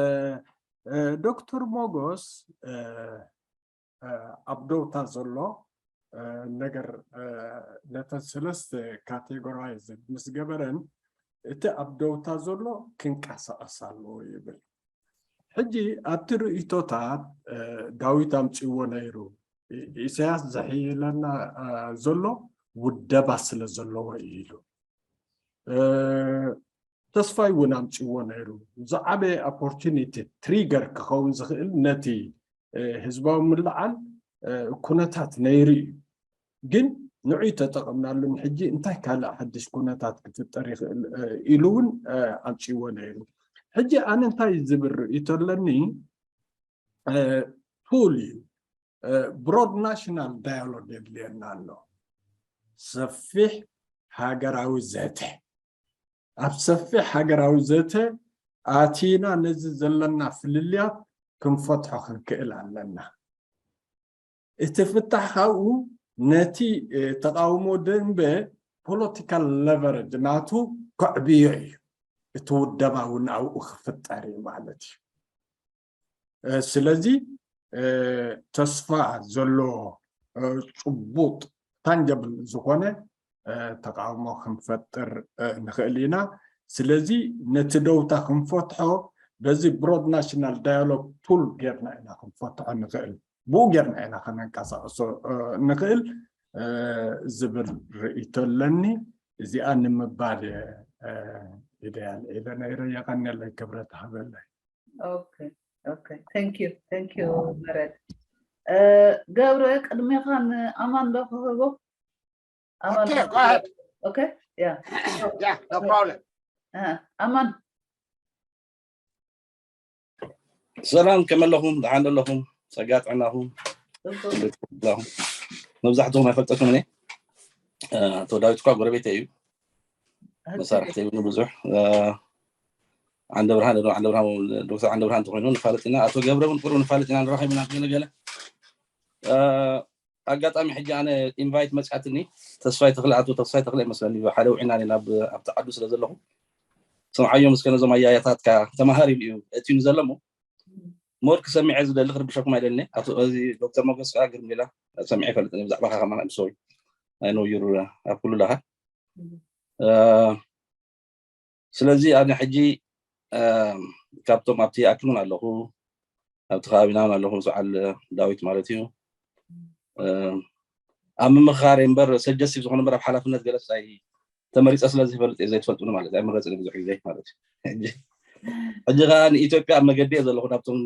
እ፣ ዶክተር ሞጎስ እ፣ እ፣ ኣብ ደውታ ዘሎ እ፣ ነገር እ፣ ነተን ሰለስተ ካቴጎራይዝ ምስ ገበረን እቲ ኣብ ደውታ ዘሎ ክንቀሳቐስ ኣለዎ ይብል። ሕጂ ኣብቲ ርእይቶታት እ፣ ዳዊት ኣምፅዎ ነይሩ። ኢ- ኢሳያስ ዘሕይለና እ፣ ዘሎ ውደባ ስለ ዘለዎ እዩ ኢሉ። እ፣ ተስፋይ እውን ኣምፅዎ ነይሩ። ዝዓበየ ኦፖርቹኒቲ ትሪገር ክኸውን ዝኽእል ነቲ እ፣ ህዝባዊ ምልዓል እ፣ ኩነታት ነይሩ እዩ። ግን ንዑይ ተጠቐምናሉን ሕጂ እንታይ ካልእ ሓድሽ ኩነታት ክፍጠር ይኽእል ኢሉ እውን ኣምፅዎ ነይሩ። ሕጂ ኣነ እንታይ ዝብል ርእይቶ ኣለኒ፣ ቱል እዩ። ብሮድ ናሽናል ዳያሎግ የድልየና ኣሎ። ሰፊሕ ሃገራዊ ዘተ፣ ኣብ ሰፊሕ ሃገራዊ ዘተ ኣቲና ነዚ ዘለና ፍልልያት ክንፈትሖ ክንክእል ኣለና። እቲ ፍታሕ ካብኡ ነቲ ተቃውሞ ደንበ ፖለቲካል ለቨረጅ ናቱ ከዕብዮ እዩ። እቲ ውደባ እውን ኣብኡ ክፍጠር እዩ ማለት እዩ። ስለዚ ተስፋ ዘለዎ ጭቡጥ ታንጀብል ዝኾነ ተቃውሞ ክንፈጥር ንኽእል ኢና። ስለዚ ነቲ ደውታ ክንፈትሖ በዚ ብሮድ ናሽናል ዳያሎግ ቱል ጌርና ኢና ክንፈትሖ ንኽእል። ብኡ ጌርና ኢና ከነንቀሳቕሶ ንኽእል ዝብል ርእይቶ ኣለኒ። እዚኣ ንምባል ኢደያ ልዒለ ነይረ። የቐንየለይ፣ ክብረት ሃበለይ። Okay, okay. Thank you, thank you, መረድ። ገብረ፣ ቅድሜኻ ንኣማን ዶ ክህቦ? Okay, go ahead. Okay, yeah. Yeah, no problem. ኣማን። ሰላም፣ ከመይ ኣለኹም? ደሓን ኣለኹም? ጸጋ ጥዕናኹም? መብዛሕትኹም ኣይፈልጠኩም እኔ። ኣቶ ዳዊት እኳ ጎረቤት እዩ። መሳርሕቲ ይብሉ ብዙሕ። ዓንደ ብርሃን ዶ ዓንደ ብርሃን፣ ዶክተር ዓንደ ብርሃን ተኮይኑ ንፋለጥ ኢና። ኣቶ ገብረ እውን ቁሩብ ንፋለጥ ኢና፣ ንራኸብ ኢና ገለ ገለ። ኣጋጣሚ ሕጂ ኣነ ኢንቫይት መፅኣትኒ፣ ተስፋይ ተክለ፣ ኣቶ ተስፋይ ተክለ ይመስለኒ፣ ሓደ ውዒና ናብ ኣብቲ ዓዱ ስለ ዘለኹ ሰምዓዮም እስከ ነዞም ኣያያታትካ ተማሃር ኢሉ እዩ እትዩኒ ዘሎ እሞ ሞር ክሰሚዐ ዝደሊ ክርብሸኩም ኣይደልኒ። ኣቶ እዚ ዶክተር ሞገስ ከዓ ግርም ሌላ ሰሚዐ ይፈልጥ ብዛዕባኻ ከማን ሶሪ ኣይኖ ዩር ኣብ ኩሉ ለኻ ስለዚ ኣነ ሕጂ ካብቶም ኣብቲ ይኣክል እውን ኣለኹ ኣብቲ ከባቢና እውን ኣለኹ ምስ በዓል ዳዊት ማለት እዩ ኣብ ምምኻር እምበር ሰጀስቲቭ ዝኾነ እምበር ኣብ ሓላፍነት ገለስ ኣይ ተመሪፀ ስለ ዝፈልጥ እየ ዘይትፈልጡኒ ማለት ኣይምረፅን ብዙሕ ግዜ ማለት እዩ ሕጂ ከዓ ንኢትዮጵያ ኣብ መገዲ እየ ዘለኹ ናብቶም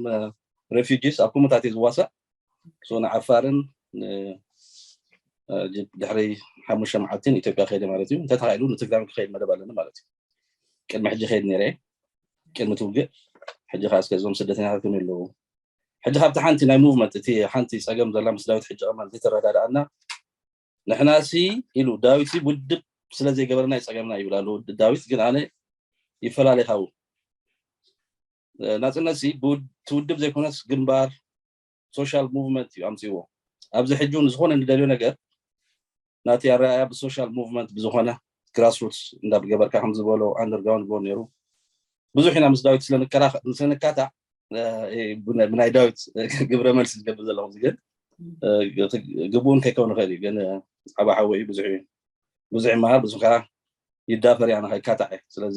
ሬፊጂስ ኣብ ኩምታት እየ ዝዋሳእ ንዓፋርን ድሕሪ ሓሙሽተ መዓልቲ ንኢትዮጵያ ከይደ ማለት እዩ እንተተኻኢሉ ንትግራይ ክኸይድ መደብ ኣለኒ ማለት እዩ ቅድሚ ሕጂ ከይድ ነይረ ቅድሚ ትውግእ ሕጂ ከዓ እስከ እዞም ስደተኛታት ከመይ ኣለዉ ሕጂ ካብቲ ሓንቲ ናይ ሙቭመንት እቲ ሓንቲ ፀገም ዘላ ምስ ዳዊት ሕጂ ቀማል ዘይተረዳድኣና ንሕና ሲ ኢሉ ዳዊት ውድብ ስለ ዘይገበረና ይፀገምና ይብል ኣሎ ዳዊት ግን ኣነ ይፈላለ ካብኡ ናፅነት ሲ ትውድብ ዘይኮነስ ግንባር ሶሻል ሙቭመንት እዩ ኣምፅዎ ኣብዚ ሕጂ እውን ዝኾነ ንደልዮ ነገር ናቲ ኣረኣያ ብሶሻል ሙቭመንት ብዝኾነ ግራስሩትስ እንዳገበርካ ከም ዝበሎ ኣንደርግራውንድ ብሎ ነይሩ ብዙሕ ኢና ምስ ዳዊት ስለንካታዕ ብናይ ዳዊት ግብረ መልሲ ዝገብር ዘለኹ ግን ግብኡን ከይከው ንኽእል እዩ ግን ዓባ ሓወ እዩ ብዙሕ እዩ ብዙሕ ይመሃር ብዙሕ ከዓ ይዳፈር እያ ንኸይካታዕ እየ ስለዚ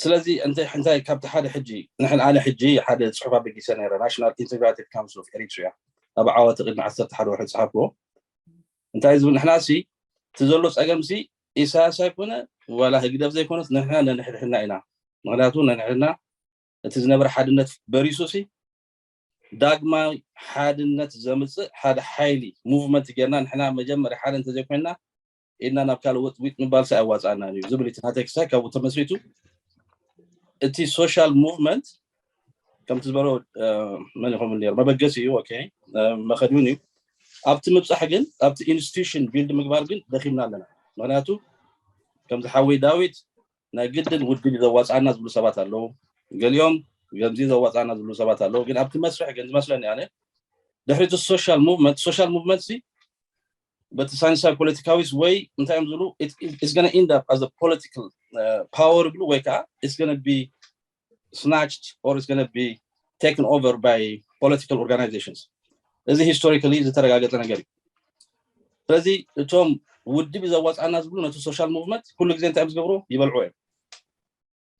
ስለዚ እንታይ ካብቲ ሓደ ሕጂ ንሕን ኣነ ሕጂ ሓደ ፅሑፍ ኣበጊሰ ነረ ናሽናል ኢንቴግራትድ ካውንስል ኦፍ ኤሪትሪያ ኣብ ዓወት ቅድሚ ዓሰርተ ሓደ ወርሒ ዝፅሓፍዎ እንታይ ዝብል ንሕና ሲ እቲ ዘሎ ፀገም ሲ ኢሳያስ ኣይኮነ ዋላ ህግደፍ ዘይኮነስ ንሕና ነንሕድሕድና ኢና ምክንያቱ ነንሕድና እቲ ዝነበረ ሓድነት በሪሱ ሲ ዳግማይ ሓድነት ዘምፅእ ሓደ ሓይሊ ሙቭመንት ጌርና ንሕና መጀመርያ ሓደ እንተዘይኮይንና ኢድና ናብ ካልእ ወጥዊጥ ምባል ሲ ኣዋፃእናን እዩ ዝብል እቲ ናተይ ክሳይ ካብኡ ተመስሪቱ እቲ ሶሻል ሙቭመንት ከምቲ ዝበሎ መን ይኸውን ነሩ መበገሲ እዩ መኸዲ እውን እዩ ኣብቲ ምብፃሕ ግን ኣብቲ ኢንስቲቱሽን ቢልድ ምግባር ግን ደኺምና ኣለና ምክንያቱ ከምዚ ሓወይ ዳዊት ናይ ግድን ውድብ ዘዋፃና ዝብሉ ሰባት ኣለዉ ገሊኦም ገምዚ ዘዋፃና ዝብሉ ሰባት ኣለዉ ግን ኣብቲ መስርሕ ግን ዝመስለኒ ኣነ ድሕሪቲ ሶሻል ሙቭመንት ሶሻል ሙቭመንት ሲ በቲ ሳይንሳዊ ፖለቲካዊስ ወይ እንታይ እዮም ዝብሉ is gonna end up as a political uh, power ይብሉ ወይ ከዓ it's gonna be snatched or it's gonna be taken over by political organizations እዚ historically ዝተረጋገጠ ነገር እዩ ስለዚ እቶም ውድብ ዘዋፃና ዝብሉ ነቲ ሶሻል ሙቭመንት ኩሉ ግዜ እንታይ እዮም ዝገብሩ ይበልዑ እዮም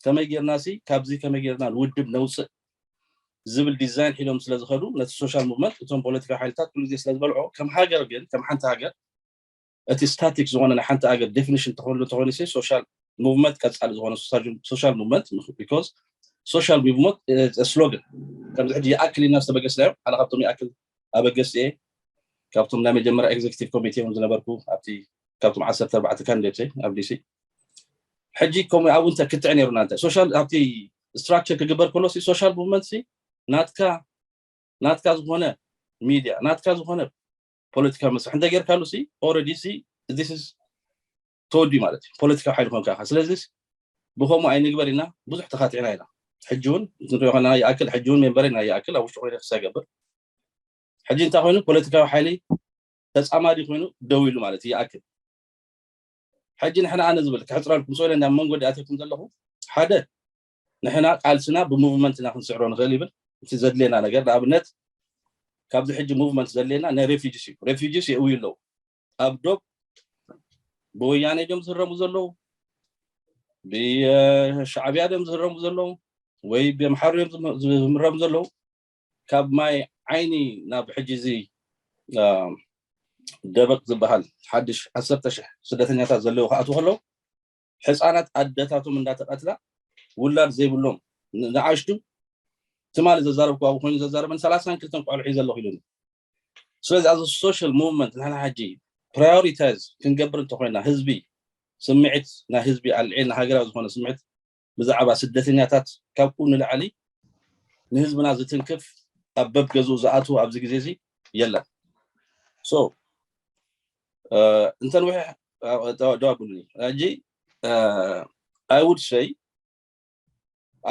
ከመይ ጌርና ሲ ካብዚ ከመይ ጌርና ንውድብ ነውፅእ ዝብል ዲዛይን ሒዶም ስለ ዝኸዱ ነቲ ሶሻል ሙቭመንት እቶም ፖለቲካዊ ሓይልታት ኩሉ ግዜ ስለ ዝበልዖ ከም ሃገር ግን ከም ሓንቲ ሃገር እቲ ስታቲክ ዝኾነ ናይ ሓንቲ ሃገር ዴፊኒሽን ተኾሉ ተኾይኑ ሲ ሶሻል ሙቭመንት ቀፃሊ ዝኾነ ሶሻል ሙቭመንት ቢኮዝ ሶሻል ሙቭመንት ስሎገን ከምዚ ሕጂ ይኣክል ኢልና ዝተበገስናዮ ሓደ ካብቶም ይኣክል ኣበገስ እየ ካብቶም ናይ መጀመርያ executive committee እውን ዝነበርኩ ኣብቲ ካብቶም ዓሰርተ ኣርባዕተ candidate ኣብ ዲሲ። ሕጂ ከምኡ ኣብኡ እንተ ክትዕ ነይሩና እንተ social ኣብቲ structure ክግበር ከሎ social movement ናትካ ናትካ ዝኾነ ሚድያ ናትካ ዝኾነ ፖለቲካዊ መስርሕ እንተ ጌርካሉ already this is ተወዲ ማለት እዩ። ፖለቲካዊ ሓይሊ ኮንካ ኢኻ። ስለዚ ብኸምኡ ኣይንግበር ኢና ብዙሕ ተኻቲዕና ኢና። ሕጂ እውን ንሪኦ ከለና ይኣክል ሕጂ እውን ሜምበረይ ናይ ይኣክል ኣብ ውሽጢ ኮይነ ክሰገብር ሕጂ እንታይ ኮይኑ ፖለቲካዊ ሓይሊ ተፃማዲ ኮይኑ ደው ኢሉ ማለት እዩ። ይኣክል ሕጂ ንሕና ኣነ ዝብል ክሕፅረልኩም ሰው ናብ መንጎ ኣትኩም ዘለኹ ሓደ ንሕና ቃልስና ብmovement ና ክንስዕሮ ንኽእል ይብል። እቲ ዘድልየና ነገር ንኣብነት ካብዚ ሕጂ movement ዘድልየና ናይ refugees እዩ። Refugees የእውዩ ኣለዉ ኣብ ዶብ ብወያነ ድዮም ዝህረሙ ዘለዉ ብሻዕብያ ድዮም ዝህረሙ ዘለዉ ወይ ብኣምሓሩ ድዮም ዝህረሙ ዘለዉ ካብ ማይ ዓይኒ ናብ ሕጂ እዚ ደበቅ ዝበሃል ሓድሽ ዓሰርተ ሽሕ ስደተኛታት ዘለዉ ክኣትዉ ከለዉ ሕፃናት ኣደታቶም እንዳተቐትላ ውላድ ዘይብሎም ንዓሽቱ ትማሊ ዘዛረብኩ ኣብኡ ኮይኑ ዘዛረበን ሰላሳን ክልተን ቆልዑ ሒዘ ኣለኹ ኢሉኒ። ስለዚ ኣብዚ social movement ንሕና ሕጂ prioritize ክንገብር እንተኮይና ህዝቢ ስምዒት ናይ ህዝቢ ኣልዒልና ሃገራዊ ዝኾነ ስምዒት ብዛዕባ ስደተኛታት ካብኡ ንላዕሊ ንህዝብና ዝትንክፍ ኣብ በብ ገዝኡ ዝኣትዉ ኣብዚ ግዜ እዚ የለን። So እንተንውሕ ደዋብሉኒ ሕጂ I would say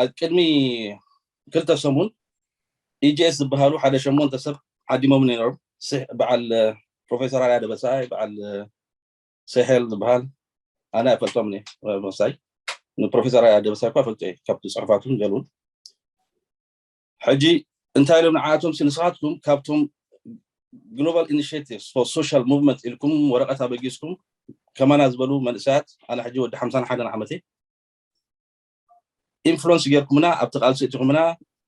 ኣብ ቅድሚ ክልተ ሰሙን ኢጂኤስ ዝበሃሉ ሓደ ሸሞንተ ሰብ ዓዲሞም ነይሮም። በዓል ፕሮፌሰር ኣርያ ደበሳይ፣ በዓል ሴሄል ዝበሃል ኣነ ኣይፈልጦም እየ። መሳይ ንፕሮፌሰር ኣርያ ደበሳይ እኳ ፈልጦ እየ ካብቲ ፅሑፋቱን ገሉን። ሕጂ እንታይ ኢሎም ንዓቶም ንስኻትኩም ካብቶም global initiatives for social movement ኢልኩም ወረቐት ኣበጊስኩም ከማና ዝበሉ መንእሰያት ኣነ ሕጂ ወዲ ሓምሳን ሓደን ዓመተይ ኢንፍሉንስ ጌርኩምና ኣብቲ ቃልሲ እትኹምና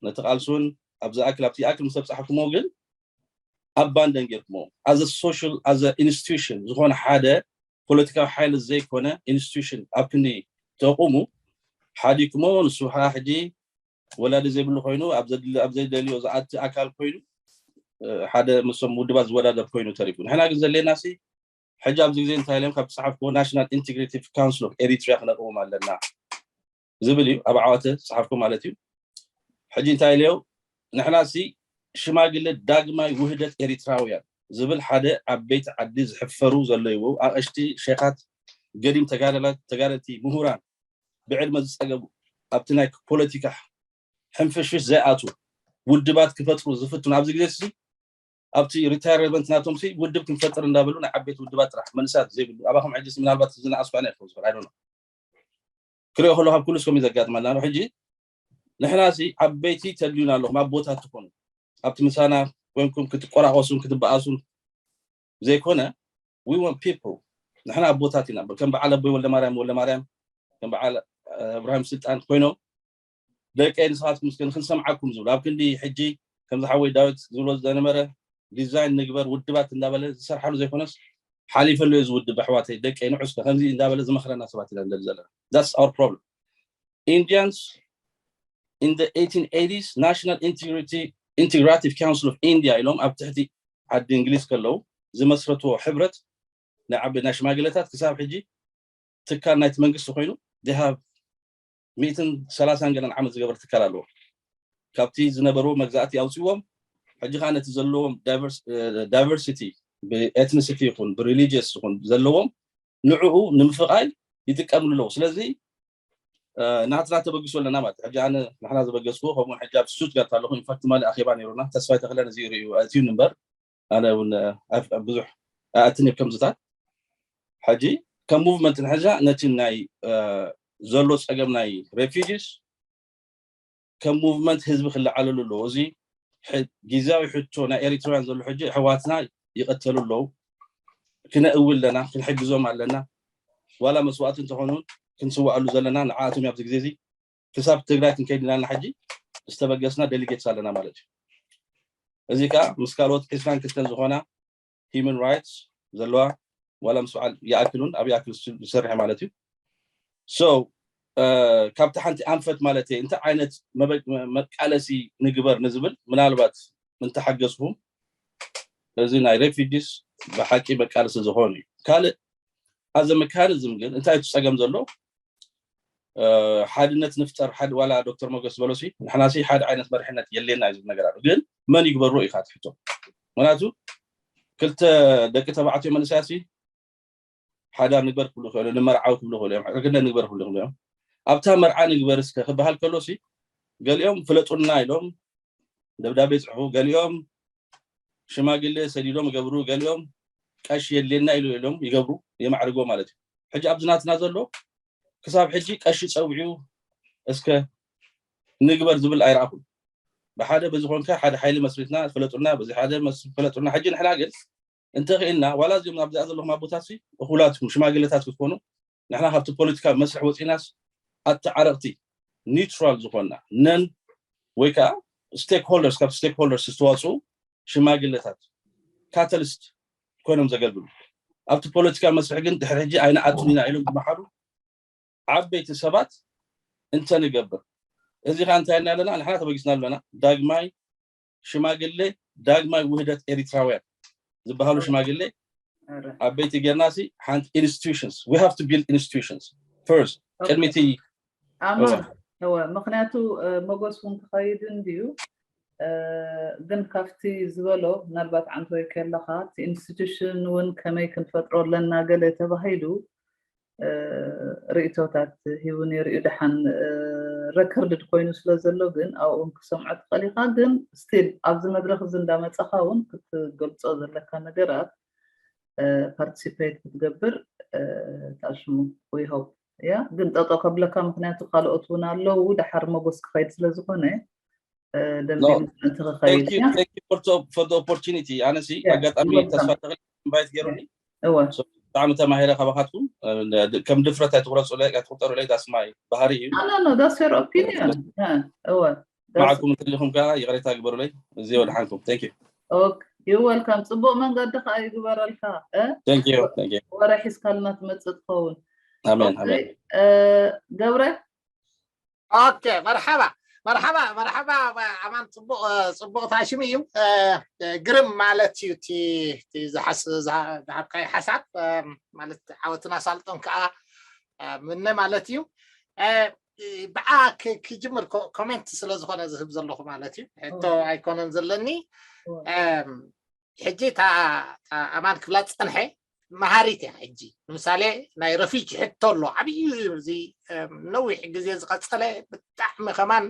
ነቲ ቃልሲ እውን ኣብ ዝኣክል ኣብቲ ይኣክል ምስ ኣብፃሕኩሞ ግን ኣባንደን ጌርኩሞ as a social as a institution ዝኾነ ሓደ ፖለቲካዊ ሓይሊ ዘይኮነ ኢንስቲቱሽን ኣብ ክንዲ ተቑሙ ሓዲኩሞ ንሱ ከዓ ሕጂ ወላዲ ዘይብሉ ኮይኑ ኣብ ዘይደልዮ ዝኣቲ ኣካል ኮይኑ ሓደ ምስቶም ውድባት ዝወዳደር ኮይኑ ተሪፉ ንሕና ግን ዘሌና ሲ ሕጂ ኣብዚ ግዜ እንታይ ኢሎም ካብ ዝፀሓፍኩዎ National Integrity Council of Eritrea ክነቅዎም ኣለና ዝብል እዩ ኣብ ዓዋተ ዝፀሓፍኩ ማለት እዩ። ሕጂ እንታይ ኢለዮ ንሕና ሲ ሽማግለ ዳግማይ ውህደት ኤሪትራውያን ዝብል ሓደ ዓበይቲ ዓዲ ዝሕፈሩ ዘለይዎ ኣቐሽቲ ሸኻት ገዲም ተጋደልቲ ምሁራን ብዕድመ ዝፀገቡ ኣብቲ ናይ ፖለቲካ ሕንፍሽፍሽ ዘይኣቱ ውድባት ክፈጥሩ ዝፍትኑ ኣብዚ ግዜ ሲ ኣብቲ retirement ናቶም ሲ ውድብ ክንፈጥር እንዳበሉ ናይ ዓበይቲ ውድባት ጥራሕ መንእሰያት ዘይብሉ ኣባኹም ሕጂ ምናልባት ዝነኣስኳ ነ ይኸውን ዝኽእል ኣይዶነ ክሪኦ ከሎ ካብ ኩሉ እስከም ዘጋጥመና ነው ሕጂ ንሕና ሲ ዓበይቲ ተድልዩና ኣለኹም ኣቦታት ትኾኑ ኣብቲ ምሳና ኮንኩም ክትቆራቆሱን ክትበኣሱን ዘይኮነ we want people ንሕና ኣቦታት ኢና ከም በዓል ኣቦይ ወልደ ማርያም ወልደ ማርያም ከም በዓል እብራሂም ስልጣን ኮይኖም ደቂ ንስኻትኩም እስከ ንክንሰምዓኩም ዝብሉ ኣብ ክንዲ ሕጂ ከምዚ ሓወይ ዳዊት ዝብሎ ዝነበረ ዲዛይን ንግበር ውድባት እንዳበለ ዝሰርሓሉ ዘይኮነስ ሓሊፈሉ እዩ ዝውድብ ኣሕዋተይ ደቂ ንዑ እስከ ከምዚ እንዳበለ ዝመኽረና ሰባት ኢና ንደሊ ዘለና that's our problem Indians in the eighteen eighties National Integrity Integrative Council of India ኢሎም ኣብ ትሕቲ ዓዲ እንግሊዝ ከለዉ ዝመስረትዎ ሕብረት ናይ ዓበ ናይ ሽማግለታት ክሳብ ሕጂ ትካል ናይቲ መንግስቲ ኮይኑ they have ሚእትን ሰላሳን ገለን ዓመት ዝገበር ትካል ኣለዎ ካብቲ ዝነበርዎ መግዛእቲ ኣውፅዎም ሕጂ ከዓ ነቲ ዘለዎም diversity ብethnicity ይኹን ብreligious ይኹን ዘለዎም ንዕኡ ንምፍቓይ ይጥቀምሉ ኣለዉ ስለዚ ናትና ተበግሶ ኣለና ማለት ሕጂ ኣነ ንሕና ዝበገስኩ ከምኡ ሕጂ ኣብ ስቱትጋርት ኣለኹ ኢንፋክት ትማሊ ኣኼባ ነይሩና ተስፋይ ተኽለ ነዚ ርእዩ ኣእትዩ እምበር ኣነ እውን ብዙሕ ኣእትን እየ ከምዝታት ሕጂ ከም movement ንሕዛ ነቲ ናይ ዘሎ ፀገም ናይ refugees ከም movement ህዝቢ ክለዓለሉ ኣለዎ እዚ ግዜያዊ ሕቶ ናይ ኤሪትራውያን ዘሎ ሕጂ ኣሕዋትና ይቐተሉ ኣለዉ ክነእዊ ኣለና ክንሕግዞም ኣለና ዋላ መስዋእቲ እንተኾኑ ክንስዋኣሉ ዘለና ንዓኣቶም ኣብዚ ግዜ እዚ ክሳብ ትግራይ ክንከይድ ኢና ሕጂ ዝተበገስና delegates ኣለና ማለት እዩ እዚ ከዓ ምስ ካልኦት ዕስራን ክልተን ዝኾና human rights ዘለዋ ዋላ ምስ በዓል ይኣክል እውን ኣብ ይኣክል ዝሰርሐ ማለት እዩ so ካብቲ ሓንቲ ኣንፈት ማለት እንታይ ዓይነት መቃለሲ ንግበር ንዝብል ምናልባት እንተሓገዝኩም እዚ ናይ refugees ብሓቂ መቃለሲ ዝኾኑ እዩ። ካልእ as a mechanism ግን እንታይ እቲ ጸገም ዘሎ? ሓድነት ንፍጠር ሓደ ዋላ ዶክተር ሞገስ ዝበሎ ሲ ንሕና ሲ ሓደ ዓይነት መሪሕነት የሌና እዩ ነገር ኣሎ። ግን መን ይግበሮ ኢኻ ትሕቶ? ምክንያቱ ክልተ ደቂ ተባዕትዮ መንእሰያት ሲ ሓዳር ንግበር ክብሉ ይኽእሉ፣ ንመርዓው ክብሉ ይኽእሉ እዮም፣ ዕርግነት ንግበር ክብሉ ይኽእሉ እዮም። ኣብታ መርዓ ንግበር እስከ ክበሃል ከሎ ሲ ገሊኦም ፍለጡና ኢሎም ደብዳቤ ይፅሕፉ፣ ገሊኦም ሽማግሌ ሰዲዶም ይገብሩ፣ ገሊኦም ቀሺ የድልየና ኢሉ ኢሎም ይገብሩ፣ የማዕርጎ ማለት እዩ። ሕጂ ኣብዚ ናትና ዘሎ ክሳብ ሕጂ ቀሺ ፀዊዑ እስከ ንግበር ዝብል ኣይረኣኹን። ብሓደ በዚ ኮንካ ሓደ ሓይሊ መስሪትና ፍለጡና፣ በዚ ሓደ መስ- ፍለጡና። ሕጂ ንሕና ግን እንተኽእልና ዋላ እዚኦም ኣብዚኣ ዘለኹም ኣቦታት ሲ እኹላትኩም ሽማግሌታት ክትኮኑ ንሕና ካብቲ ፖለቲካዊ መስርሕ ወፂናስ ኣተዓረቕቲ ኒውትራል ዝኾንና ነን ወይ ከዓ stakeholders ካብ stakeholders ዝተዋፅኡ ሽማግሌታት ካታሊስት ኮይኖም ዘገልግሉ ኣብቲ ፖለቲካ መስርሕ ግን ድሕሪ ሕጂ ኣይንኣቱን ኢና ኢሎም ዝመሓሉ ዓበይቲ ሰባት እንተንገብር እዚ ከዓ እንታይ ኢና ኣለና ንሕና ተበጊስና ኣለና ዳግማይ ሽማግሌ ዳግማይ ውህደት ኤሪትራውያን ዝበሃሉ ሽማግሌ ዓበይቲ ጌርና ሲ ሓንቲ institutions we have to build institutions first ቅድሚ እቲ ኣማን እወ ምክንያቱ መጎስ እውን ክኸይድ እንድዩ ግን ካብቲ ዝበሎ ምናልባት ዓንተወይ ከለካ እቲ institution እውን ከመይ ክንፈጥሮ ኣለና ገለ ተባሂሉ ርእቶታት ሂቡ ነይሩ እዩ ደሓን recorded ኮይኑ ስለ ዘሎ ግን ኣብኡ እውን ክሰምዖ ትኽእል ኢኻ ግን still ኣብዚ መድረክ እዚ እንዳመፀኻ እውን ክትገልፆ ዘለካ ነገራት participate ክትገብር ተኣሽሙ we hope እያ ግን ጠጠው ከብለካ ምክንያቱ ካልኦት እውን ኣለዉ ደሓር መጎስ ክኸይድ ስለ ዝኾነ ደንቢሉ ምእንቲ ክኸይድ እያ for the opportunity ኣነሲ ኣጋጣሚ ተስፋ ተኽል invite ገይሩኒ እወ ብጣዕሚ ተማሂረ ካባካትኩም ከም ድፍረት ኣይትቁረፁለይ ኣይትቁጠሩለይ that's my ባህሪ እዩ no no that's your opinion እወ ማዕኩም እንተሊኹም ከዓ ይቅሬታ ግበሩለይ እዚ ወድሓንኩም thank you okay you welcome ፅቡቅ መንገዲ ከዓ ይግበረልካ thank you thank you ወረ ሒዝካልና ትመፅእ ትኸውን ኣሜን ኣሜን ገብረ okay መርሓባ መርሓባ መርሓባ ኣማን ፅቡቅ ፅቡቅ ታሽም እዩ ግርም ማለት እዩ እቲ ዝሃብካይ ሓሳብ ማለት ዓወትና ሳልጦን ከዓ ምነ ማለት እዩ ብዓ ክጅምር ኮሜንት ስለዝኮነ ዝህብ ዘለኹ ማለት እዩ ሕቶ ኣይኮነን ዘለኒ ሕጂ እታ ኣማን ክብላ ዝፀንሐ መሃሪት እያ ሕጂ ንምሳሌ ናይ ረፊጅ ሕቶ ኣሎ ዓብዩ እዚ ነዊሕ ግዜ ዝቀፀለ ብጣዕሚ ከማን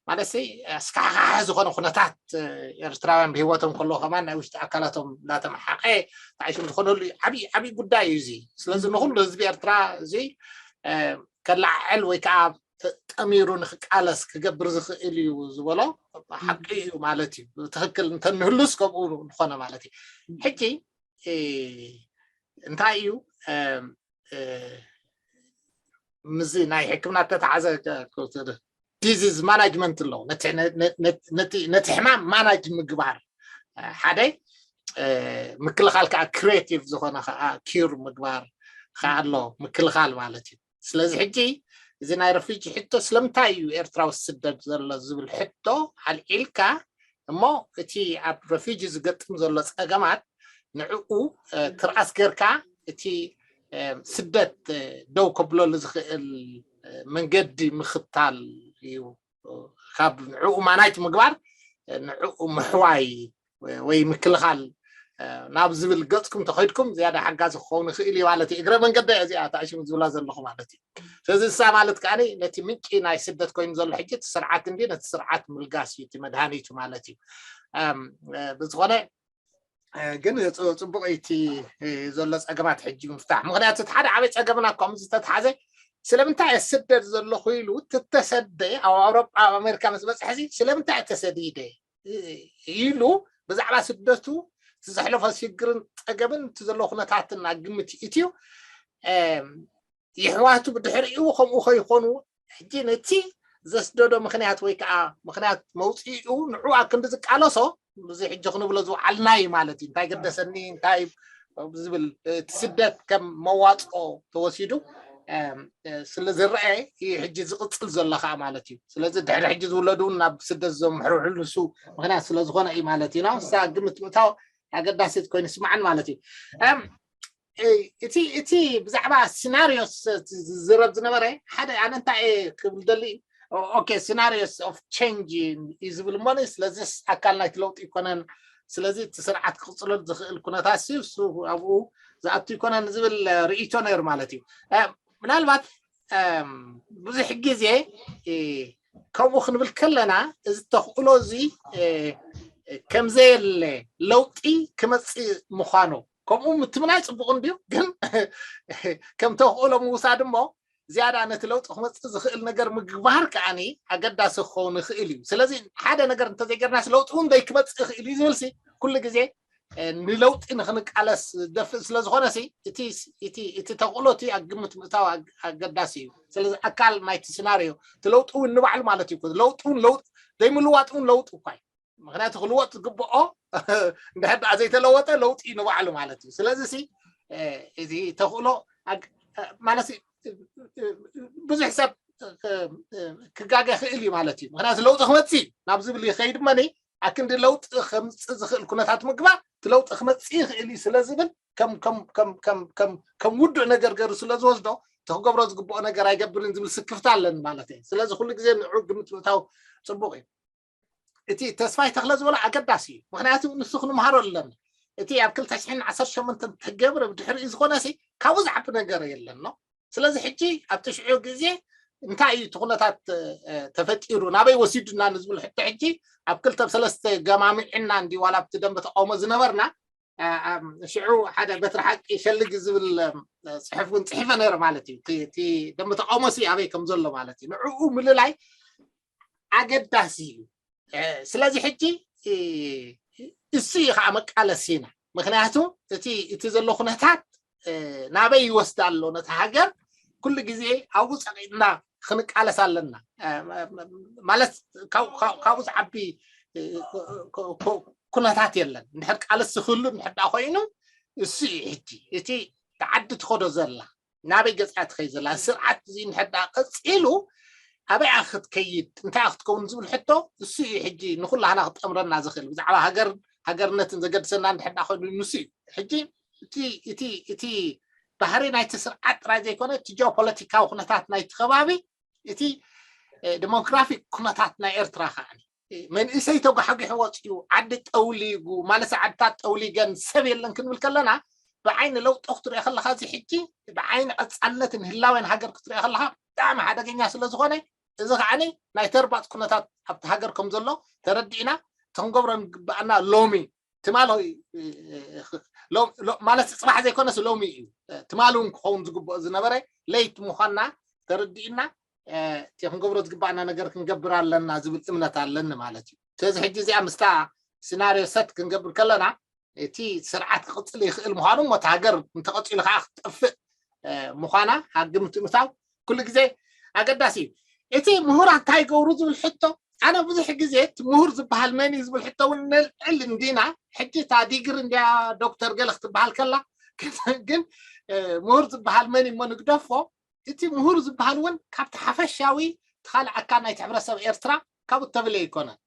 ማለት ኣስካሕካሒ ዝኾነ ኩነታት ኤርትራውያን ብሂወቶም ከለዉ ከማን ናይ ውሽጢ ኣካላቶም እንዳተመሓቀ ተዓይሾም ዝኾነሉ ዓብዪ ዓብዪ ጉዳይ እዩ እዚ ስለዚ ንኩሉ ህዝቢ ኤርትራ እዚ ከለዓዕል ወይ ከዓ ጠሚሩ ንክቃለስ ክገብር ዝኽእል እዩ ዝበሎ ሓቂ እዩ ማለት እዩ ትክክል እንተንህሉስ ከምኡ ዝኾነ ማለት እዩ ሕጂ እንታይ እዩ ምዚ ናይ ሕክምና ተተዓዘ disease management ኣለዉ ነቲ ሕማም ማናጅ ምግባር ሓደ ምክልኻል ከዓ creative ዝኾነ ከዓ cure ምግባር ከዓ ኣሎ ምክልኻል ማለት እዩ ስለዚ ሕጂ እዚ ናይ ረፊጂ ሕቶ ስለምንታይ እዩ ኤርትራዊ ስደድ ዘሎ ዝብል ሕቶ ኣልዒልካ እሞ እቲ ኣብ ረፊጂ ዝገጥም ዘሎ ፀገማት ንዕኡ ትርኣስ ጌርካ እቲ ስደት ደው ከብለሉ ዝኽእል መንገዲ ምኽታል እዩ ካብ ንዕኡ ማናጅ ምግባር ንዕኡ ምሕዋይ ወይ ምክልኻል ናብ ዝብል ገፅኩም ተኸድኩም ዝያዳ ሓጋዚ ክኸውን ይኽእል እዩ ማለት እዩ እግረ መንገዲ እዚኣ ተኣሽሙ ዝብላ ዘለኹ ማለት እዩ ስለዚ እሳ ማለት ከዓ ነቲ ምንጪ ናይ ስደት ኮይኑ ዘሎ ሕጂ እቲ ስርዓት እንዲ ነቲ ስርዓት ምልጋስ እዩ እቲ መድሃኒቱ ማለት እዩ ብዝኾነ ግን ፅቡቅ እቲ ዘሎ ፀገማት ሕጂ ምፍታሕ ምክንያቱ እቲ ሓደ ዓበይ ፀገምና ከምኡ ዝተተሓዘ ስለምንታይ እየ ስደድ ዘለኹ ኢሉ ትተሰደ ኣብ ኣውሮጳ ኣብ ኣሜሪካ ምስ በፅሐ ስለምንታይ እየ ተሰዲደ ኢሉ ብዛዕባ ስደቱ እቲ ዘሕለፎ ሽግርን ፀገምን እቲ ዘለዎ ኩነታትን ኣብ ግምት ይእትዩ ይሕዋቱ ብድሕሪኡ ከምኡ ከይኮኑ ሕጂ ነቲ ዘስደዶ ምክንያት ወይ ከዓ ምክንያት መውፅኡ ንዑ ኣብ ክንዲ ዝቃለሶ እዚ ሕጂ ክንብሎ ዝውዓልና እዩ ማለት እዩ እንታይ ገደሰኒ እንታይ ዝብል እቲ ስደት ከም መዋፅኦ ተወሲዱ ስለ ዝረአ እዩ ሕጂ ዝቕፅል ዘሎ ከዓ ማለት እዩ ስለዚ ድሕሪ ሕጂ ዝውለዱ እውን ናብ ስደት ዘምሕርሕሉ ንሱ ምክንያት ስለዝኮነ እዩ ማለት እዩ ናብ ንሳ ግምት ምእታው ኣገዳሲት ኮይኑ ይስማዓን ማለት እዩ። እቲ እቲ ብዛዕባ ሲናሪዮስ ዝረብ ዝነበረ ሓደ ኣነ እንታይ ክብል ደሊ okay scenarios of change እዩ ዝብል እሞ ስለዚ ኣካል ናይቲ ለውጢ ይኮነን ስለዚ እቲ ስርዓት ክቅፅለሉ ዝኽእል ኩነታት እሱ ኣብኡ ዝኣቱ ይኮነን ዝብል ርእይቶ ነይሩ ማለት እዩ። ምናልባት ብዙሕ ግዜ ከምኡ ክንብል ከለና እዚ ተኽእሎ እዚ ከምዘየለ ለውጢ ክመፅእ ምዃኑ ከምኡ ምትምናይ ፅቡቅ እንድዩ ግን ከም ተኽእሎ ምውሳድ እሞ ዝያዳ ነቲ ለውጢ ክመፅእ ዝኽእል ነገር ምግባር ከዓኒ ኣገዳሲ ክኸውን ይኽእል እዩ። ስለዚ ሓደ ነገር እንተዘይገርናስ ለውጢ እውን ዘይክመፅእ ይኽእል እዩ ዝብል ሲ ኩሉ ግዜ ንለውጢ ንክንቃለስ ዝደፍእ ስለዝኾነ ሲ እቲ ተኽእሎ እቲ ኣብ ግምት ምእታው ኣገዳሲ እዩ። ስለዚ ኣካል ናይቲ ስናርዮ እቲ ለውጢ እውን ንባዕሉ ማለት እዩ። ለውጢ እውን ለውጢ ዘይምልዋጥ እውን ለውጢ እኳ እዩ። ምክንያቱ ክልወጥ ዝግብኦ እንድሕር ደኣ ዘይተለወጠ ለውጢ እዩ ንባዕሉ ማለት እዩ። ስለዚ ሲ እቲ ተኽእሎ ማለት ብዙሕ ሰብ ክጋገ ክእል እዩ ማለት እዩ። ምክንያቱ ለውጢ ክመፅእ ናብ ዝብል ይኸይድ መኒ ኣክንዲ ለውጢ ከምፅእ ዝኽእል ኩነታት ምግባር እቲ ለውጢ ክመፅእ ይኽእል እዩ ስለ ዝብል ከም ውዱእ ነገር ገሩ ስለ ዝወስዶ እቲ ክገብሮ ዝግብኦ ነገር ኣይገብርን ዝብል ስክፍታ ኣለኒ ማለት እዩ። ስለዚ ኩሉ ግዜ ንዑ ግምት ምእታው ፅቡቅ እዩ። እቲ ተስፋይ ተኽለ ዝበሎ ኣገዳሲ እዩ። ምክንያቱ ንሱ ክንምሃሮ ኣለና። እቲ ኣብ ክልተ ሽሕን ዓሰርተ ሸሞንተን ተገብረ ብድሕሪኡ ዝኾነ ሲ ካብኡ ዝዓቢ ነገር የለን ነው። ስለዚ ሕጂ ኣብቲ ሽዑ ግዜ እንታይ እዩ እቲ ኩነታት ተፈጢሩ ናበይ ወሲዱና ንዝብል ሕቶ ሕጂ ኣብ ክልተ ሰለስተ ገማሚዕና እንዲ ዋላ ኣብቲ ደንበ ተቃውሞ ዝነበርና ሽዑ ሓደ በትሪ ሓቂ ሸልግ ዝብል ፅሑፍ እውን ፅሒፈ ነይረ ማለት እዩ። እቲ ደንበ ተቃውሞ ሲ ኣበይ ከም ዘሎ ማለት እዩ። ንዕኡ ምልላይ ኣገዳሲ እዩ። ስለዚ ሕጂ እሱ እዩ ከዓ መቃለሲና። ምክንያቱ እቲ እቲ ዘሎ ኩነታት ናበይ ይወስድ ኣሎ ነቲ ሃገር ኩሉ ግዜ ኣብኡ ፀቂጥና ክንቃለስ ኣለና። ማለት ካብኡ ዝዓቢ ኩነታት የለን። እንድሕር ቃልሲ ክህሉ እንድሕር ዳ ኮይኑ እሱ እዩ ሕጂ እቲ ዓዲ ትኸዶ ዘላ ናበይ ገፅያ ትኸይ ዘላ ስርዓት እዚ እንድሕር ዳ ቀፂሉ ኣበይ ክትከይድ እንታይ ክትከውን ዝብል ሕቶ እሱ እዩ ሕጂ ንኩላህና ክጠምረና ዝኽእል ብዛዕባ ሃገር ሃገርነትን ዘገድሰና እንድሕር ዳ ኮይኑ ንሱ እዩ። ሕጂ እቲ እቲ እቲ ባህሪ ናይቲ ስርዓት ጥራይ ዘይኮነ እቲ ጂኦፖለቲካዊ ኩነታት ናይቲ ከባቢ እቲ ዲሞግራፊክ ኩነታት ናይ ኤርትራ ከዓ መንእሰይ ተጓሕጒሑ ወፂኡ ዓዲ ጠውሊጉ ማለት ዓድታት ጠውሊገን ሰብ የለን ክንብል ከለና ብዓይኒ ለውጢ ክትሪኦ ከለካ እዚ ሕጂ ብዓይኒ ቀፃልነትን ህላዌን ሃገር ክትሪኦ ከለካ ብጣዕሚ ሓደገኛ ስለዝኮነ እዚ ከዓ ናይ ተርባፅ ኩነታት ኣብቲ ሃገር ከም ዘሎ ተረዲእና እቲ ክንገብሮ ንግበኣና ሎሚ ትማል ማለት ፅባሕ ዘይኮነስ ሎሚ እዩ። ትማል እውን ክኸውን ዝግብኦ ዝነበረ ለይት ምኳንና ተረዲእና እቲ ክንገብሮ ዝግባኣና ነገር ክንገብር ኣለና ዝብል እምነት ኣለኒ ማለት እዩ። ስለዚ ሕጂ እዚኣ ምስታ ሲናርዮ ሰት ክንገብር ከለና እቲ ስርዓት ክቕፅል ይኽእል ምዃኑ እሞ እቲ ሃገር እንተቐፂሉ ከዓ ክትጠፍእ ምዃና ሃግምት ምታው ኩሉ ግዜ ኣገዳሲ እዩ። እቲ ምሁራት እንታይ ይገብሩ ዝብል ሕቶ ኣነ ብዙሕ ግዜ እቲ ምሁር ዝበሃል መን እዩ ዝብል ሕቶ እውን ነልዕል እንዲና። ሕጂ እታ ዲግሪ እንዲያ ዶክተር ገለ ክትበሃል ከላ ግን ምሁር ዝበሃል መን እሞ ንግደፎ እቲ ምሁር ዝበሃል እውን ካብቲ ሓፈሻዊ እቲ ካልእ ኣካል ናይቲ ሕብረተሰብ ኤርትራ ካብኡ እተፍለየ ኣይኮነን።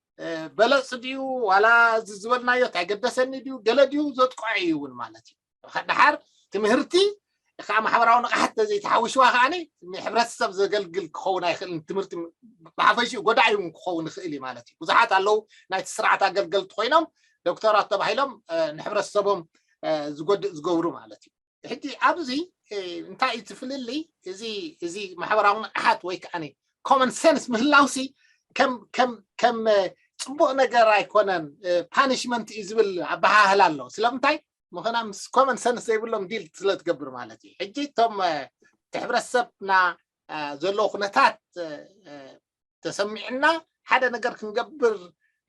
በለፅ ድዩ ዋላ እዚ ዝበልናዮ እንታይ ገደሰኒ ድዩ ገለ ድዩ ዘጥቅዖ እዩ እውን ማለት እዩ። ድሓር ትምህርቲ ከዓ ማሕበራዊ ንቕሓት ተዘይተሓዊሽዋ ከዓ ንሕብረተሰብ ዘገልግል ክኸውን ኣይኽእልን። ትምህርቲ ብሓፈሽኡ ጎዳኢ እውን ክኸውን ይኽእል እዩ ማለት እዩ። ብዙሓት ኣለዉ ናይቲ ስርዓት ኣገልገልቲ ኮይኖም ዶክተራት ተባሂሎም ንሕብረተሰቦም ዝጎድእ ዝገብሩ ማለት እዩ። ሕጂ ኣብዚ እንታይ እዩ ትፍልልይ እዚ እዚ ማሕበራዊ ንቕሓት ወይ ከዓ ኮመን ሰንስ ምህላውሲ ከም ከም ከም ፅቡቅ ነገር ኣይኮነን ፓኒሽመንት እዩ ዝብል ኣበሃህላ ኣሎ። ስለምንታይ ምኾና ምስ ኮመን ሰንስ ዘይብሎም ዲል ስለትገብር ማለት እዩ። ሕጂ እቶም እቲ ሕብረተሰብና ዘሎ ኩነታት ተሰሚዕና ሓደ ነገር ክንገብር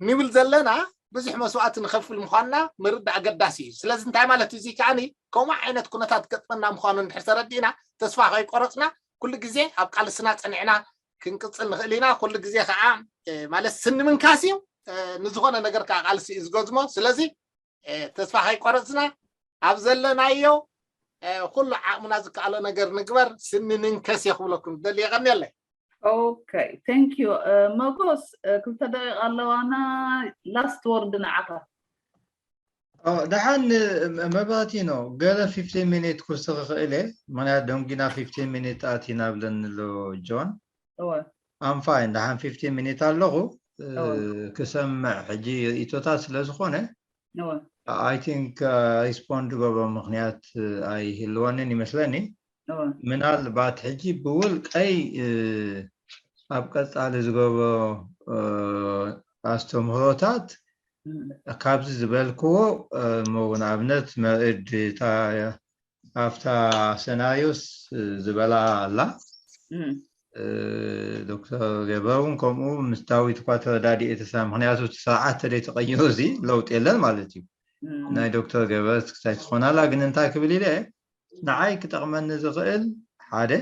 ንብል ዘለና ብዙሕ መስዋእቲ ንኸፍል ምዃንና ምርዳእ ኣገዳሲ እዩ። ስለዚ እንታይ ማለት እዩ? እዚ ከዓኒ ከምኡ ዓይነት ኩነታት ገጥመና ምዃኑ እንድሕር ተረዲእና ተስፋ ከይቆረፅና ኩሉ ግዜ ኣብ ቃልስና ፀኒዕና ክንቅፅል ንኽእል ኢና። ኩሉ ግዜ ከዓ ማለት ስኒ ምንካስ እዩ። ንዝኾነ ነገር ከዓ ቃልሲ እዩ ዝገዝሞ። ስለዚ ተስፋ ከይቆረፅና ኣብ ዘለናዮ ኩሉ ዓቕምና ዝከኣሎ ነገር ንግበር። ስኒ ንንከስ እየ ክብለኩም ዝደሊ። የቐንየለይ። Okay, thank you. መጎስ ክልተ ደቂቕ ኣለዋና። Last word ንዓኻ። ደሓን። መባቲ ነው ገለ fifteen minute ክውስኽ ክእል እየ። ምክንያት ደንጊና fifteen minute ኣቲና ብለኒ ኣሎ ጆን። እወ I'm fine። ደሓን fifteen minute ኣለኹ። ክሰምዕ ሕጂ ርእቶታት ስለ ዝኾነ፣ እወ I think respond ገብሮ ምክንያት ኣይህልወንን ይመስለኒ። እወ ምናልባት ሕጂ ብውልቀይ ኣብ ቀጻሊ ዝገብሮ ኣስተምህሮታት፣ ካብዚ ዝበልክዎ፣ እሞ ንኣብነት መርድ ኣብታ ሰናዮስ ዝበላ ኣላ። ዶክተር ገበ እውን ከምኡ ምስ ዳዊት እኳ ተረዳዲኤ ተሳ ምክንያቱ እቲ ስርዓት ተደይ ተቀይሩ እዚ ለውጥ የለን ማለት እዩ። ናይ ዶክተር ገበ ክሳይ ትኾናላ ግን እንታይ ክብል ኢለ፣ ንዓይ ክጠቕመኒ ዝኽእል ሓደ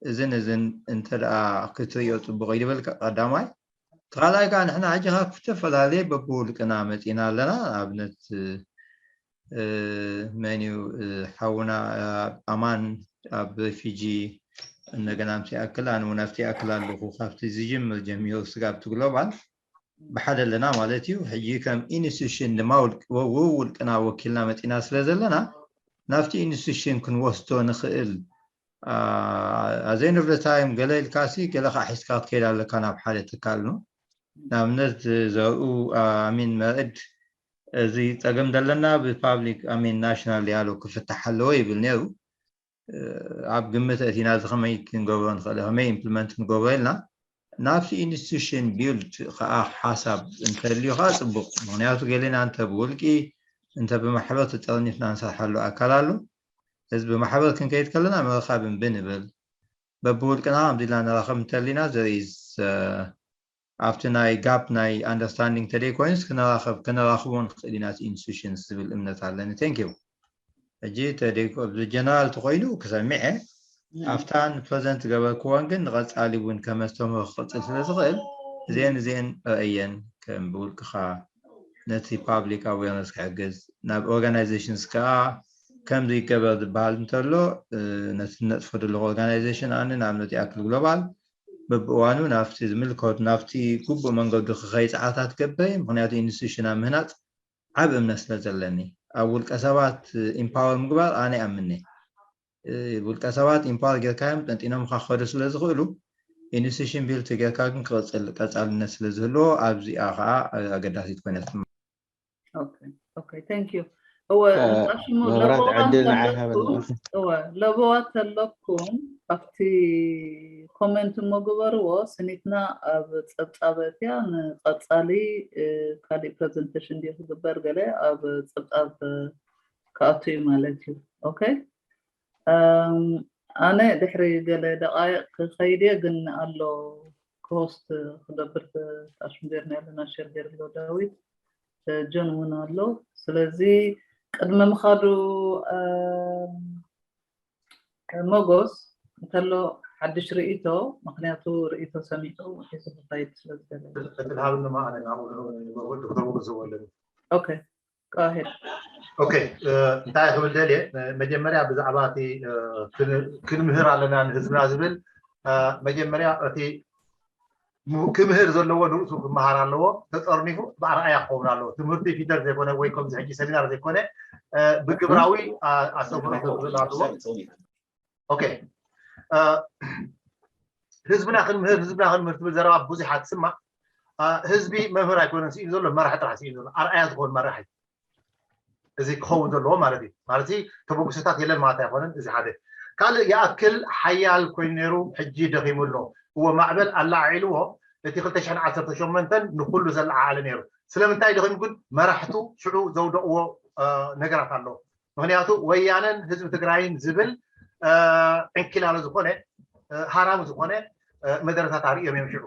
እዝን እዝን እንተ ደኣ ክትርእዮ ጽቡቕ እዩ ዝበል ቀዳማይ። ካልኣይ ከዓ ንሕና ሕጂ ካብ ዝተፈላለየ በብውልቅና መጺና ኣለና። ኣብነት መን እዩ ሓውና ኣማን ኣብ ፊጂ እንደገና ምስ ይኣክል ኣነ እውን ኣብቲ ይኣክል ኣለኹ። ካብቲ ዝጅምር ጀሚሩ ስጋብ እቲ ግሎባል ብሓደ ኣለና ማለት እዩ። ሕጂ ከም ኢንስቲቱሽን ድማ ውልቅና ወኪልና መፂና ስለ ዘለና ናብቲ ኢንስቲቱሽን ክንወስዶ ንኽእል ኣዘይንብለ ታይም ገለ ኢልካሲ ገለ ከዓ ሒዝካ ክትከይድ ኣለካ ናብ ሓደ ትካል ነው። ንኣብነት ዘርኡ ኣሚን መርዕድ እዚ ፀገም ዘለና ብፓብሊክ ኣሚን ናሽናል ያሎ ክፍታሕ ኣለዎ ይብል ነይሩ። ኣብ ግምት እቲና እዚ ከመይ ክንገብሮ ንኽእል ከመይ ኢምፕሊመንት ንገብሮ ኢልና ናብቲ ኢንስቲቱሽን ቢልድ ከዓ ሓሳብ እንተልዩ ከዓ ፅቡቅ። ምክንያቱ ገሌና እንተ ብውልቂ እንተ ብማሕበር ተጠርኒፍና ንሰርሓሉ ኣካል ኣሎ። እዚ ብማሕበር ክንከይድ ከለና ምርኻብ እምቢ ንብል። በብውልቅና ከምዚ ኢልና ንራኸብ እንተሊና ዘሪዝ ኣብቲ ናይ ጋፕ ናይ ኣንደርስታንዲንግ ተደይ ኮይንስ ክነራኸብ ክነራኽቦ ንኽእል ኢና ኢንስቲቱሽንስ ዝብል እምነት ኣለኒ። ቴንክ ዩ። ሕጂ ተደይ ብጀነራል ተኮይኑ ክሰሚዐ ኣብታን ፕረዘንት ገበርክዎን ግን ንቐጻሊ እውን ከመስተምህሮ ክቕጽል ስለ ዝኽእል እዚአን እዚአን ረእየን ከም ብውልቅኻ ነቲ ፓብሊክ ኣዌርነስ ክሕግዝ ናብ ኦርጋናይዜሽንስ ከዓ ከምዚ ይገበር ዝበሃል እንተሎ ነቲ ነጥፎ ዘለኹ ኦርጋናይዜሽን ኣነ ንኣብነት ይኣክል ግሎባል በብእዋኑ ናብቲ ዝምልከቱ ናብቲ ግቡእ መንገዱ ክኸይ ፃዕርታት ገብር ምክንያቱ ኢንስቲቱሽን ኣብ ምህናፅ ዓብ እምነት ስለ ዘለኒ ኣብ ውልቀ ሰባት ኢምፓወር ምግባር ኣነ ይኣምነ። ውልቀ ሰባት ኢምፓወር ጌርካዮም ጠንጢኖም ካ ክኸዱ ስለ ዝኽእሉ ኢንስቲቱሽን ቢልድ ጌርካ ግን ክቕፅል ቀፃልነት ስለ ዝህልዎ ኣብዚኣ ከዓ ኣገዳሲት ኮይነት ኦኬ ኦኬ ቴንክ ዩ። እወ ንጣሽሙ መብራት ለበዋ ዕድል ንዓይ ተለኩም ሃበኒ። እወ ለበዋ ተለኩም ኣብቲ ኮመንት እሞ ግበርዎ። ስኒትና ኣብ ፀብፃበትያ ንቐፃሊ እ፣ ካሊእ ፕረዘንቴሽን ድዩ ክግበር ገለ ኣብ ፀብፃብ እ፣ ክኣቱ እዩ ማለት እዩ። ኦኬ ኣም፣ ኣነ ድሕሪ ገለ ደቃይቅ ክኸይድ እየ ግን ኣሎ ክሆስት ክገብር ጣሽም ጌርና ኣለና ሸር ጌርሎ ዳዊት እ፣ ጆን እውን ኣሎ። ስለዚ ቅድሚ ምኻዱ እ፣ መጎስ እንተሎ ሓድሽ ርእይቶ ምክንያቱ ርእይቶ ሰሚዑ ሒዙ ክኸይድ ስለ ዝደለ እድል ሃብኒ ማዕነ ናብኡ ዶክተር መጎስ ዝወለኒ ኦኬ ካሄድ ኦኬ እ፣ እንታይ ክብል ደልየ እ፣ መጀመርያ ብዛዕባ እቲ እ፣ ክን- ክንምህር ኣለና ንህዝብና ዝብል እ፣ መጀመርያ እቲ ም- ክምህር ዘለዎ ንርእሱ ክመሃር ኣለዎ። ተጠርኒፉ ብኣርኣያ ክኸውን ኣለዎ። ትምህርቲ ፊደል ዘይኮነ ወይ ከምዚ ሕጂ ሰሚናር ዘይኮነ እ፣ ብግብራዊ ኣ- ኣስተምህሮ ክብል ኣለዎ። ኦኬ እ፣ ህዝብና ክንምህር ህዝብና ክንምህር ትብል ዘረባ ብዙሓት ትስማዕ። እ፣ ህዝቢ መምህር ኣይኮነን ስኢኑ ዘሎ መራሒ ጥራሕ ስኢኑ ዘሎ ኣርኣያ ዝኾን መራሒ እዚ ክኸውን ዘለዎ ማለት እዩ። ማለት ተበግሶታት የለን ማለት ኣይኮነን። እዚ ሓደ ካልእ ይኣክል ሓያል ኮይኑ ነይሩ ሕጂ ደኺሙ ኣሎ። እዎ ማዕበል ኣላዓዒልዎ እቲ ክልተ ሽሕን ዓሰርተ ሸሞንተን ንኩሉ ዘለዓዓለ ነይሩ። ስለምንታይ ደኺሙ ግን መራሕቱ ሽዑ ዘውደቕዎ እ፣ ነገራት ኣሎ። ምክንያቱ ወያነን ህዝቢ ትግራይን ዝብል እ፣ ዕንኪላሎ ዝኾነ እ፣ ሃራሚ ዝኾነ እ፣ መደረታት ኣርእዮም እዮም ሽዑ።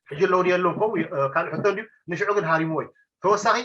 ሕጂ ኣለዉ ድዩ የለውን ከምኡ እዩ፣ እ፣ ካልእ ሕቶ እንድዩ። ንሽዑ ግን ሃሪምዎ እዩ። ተወሳኺ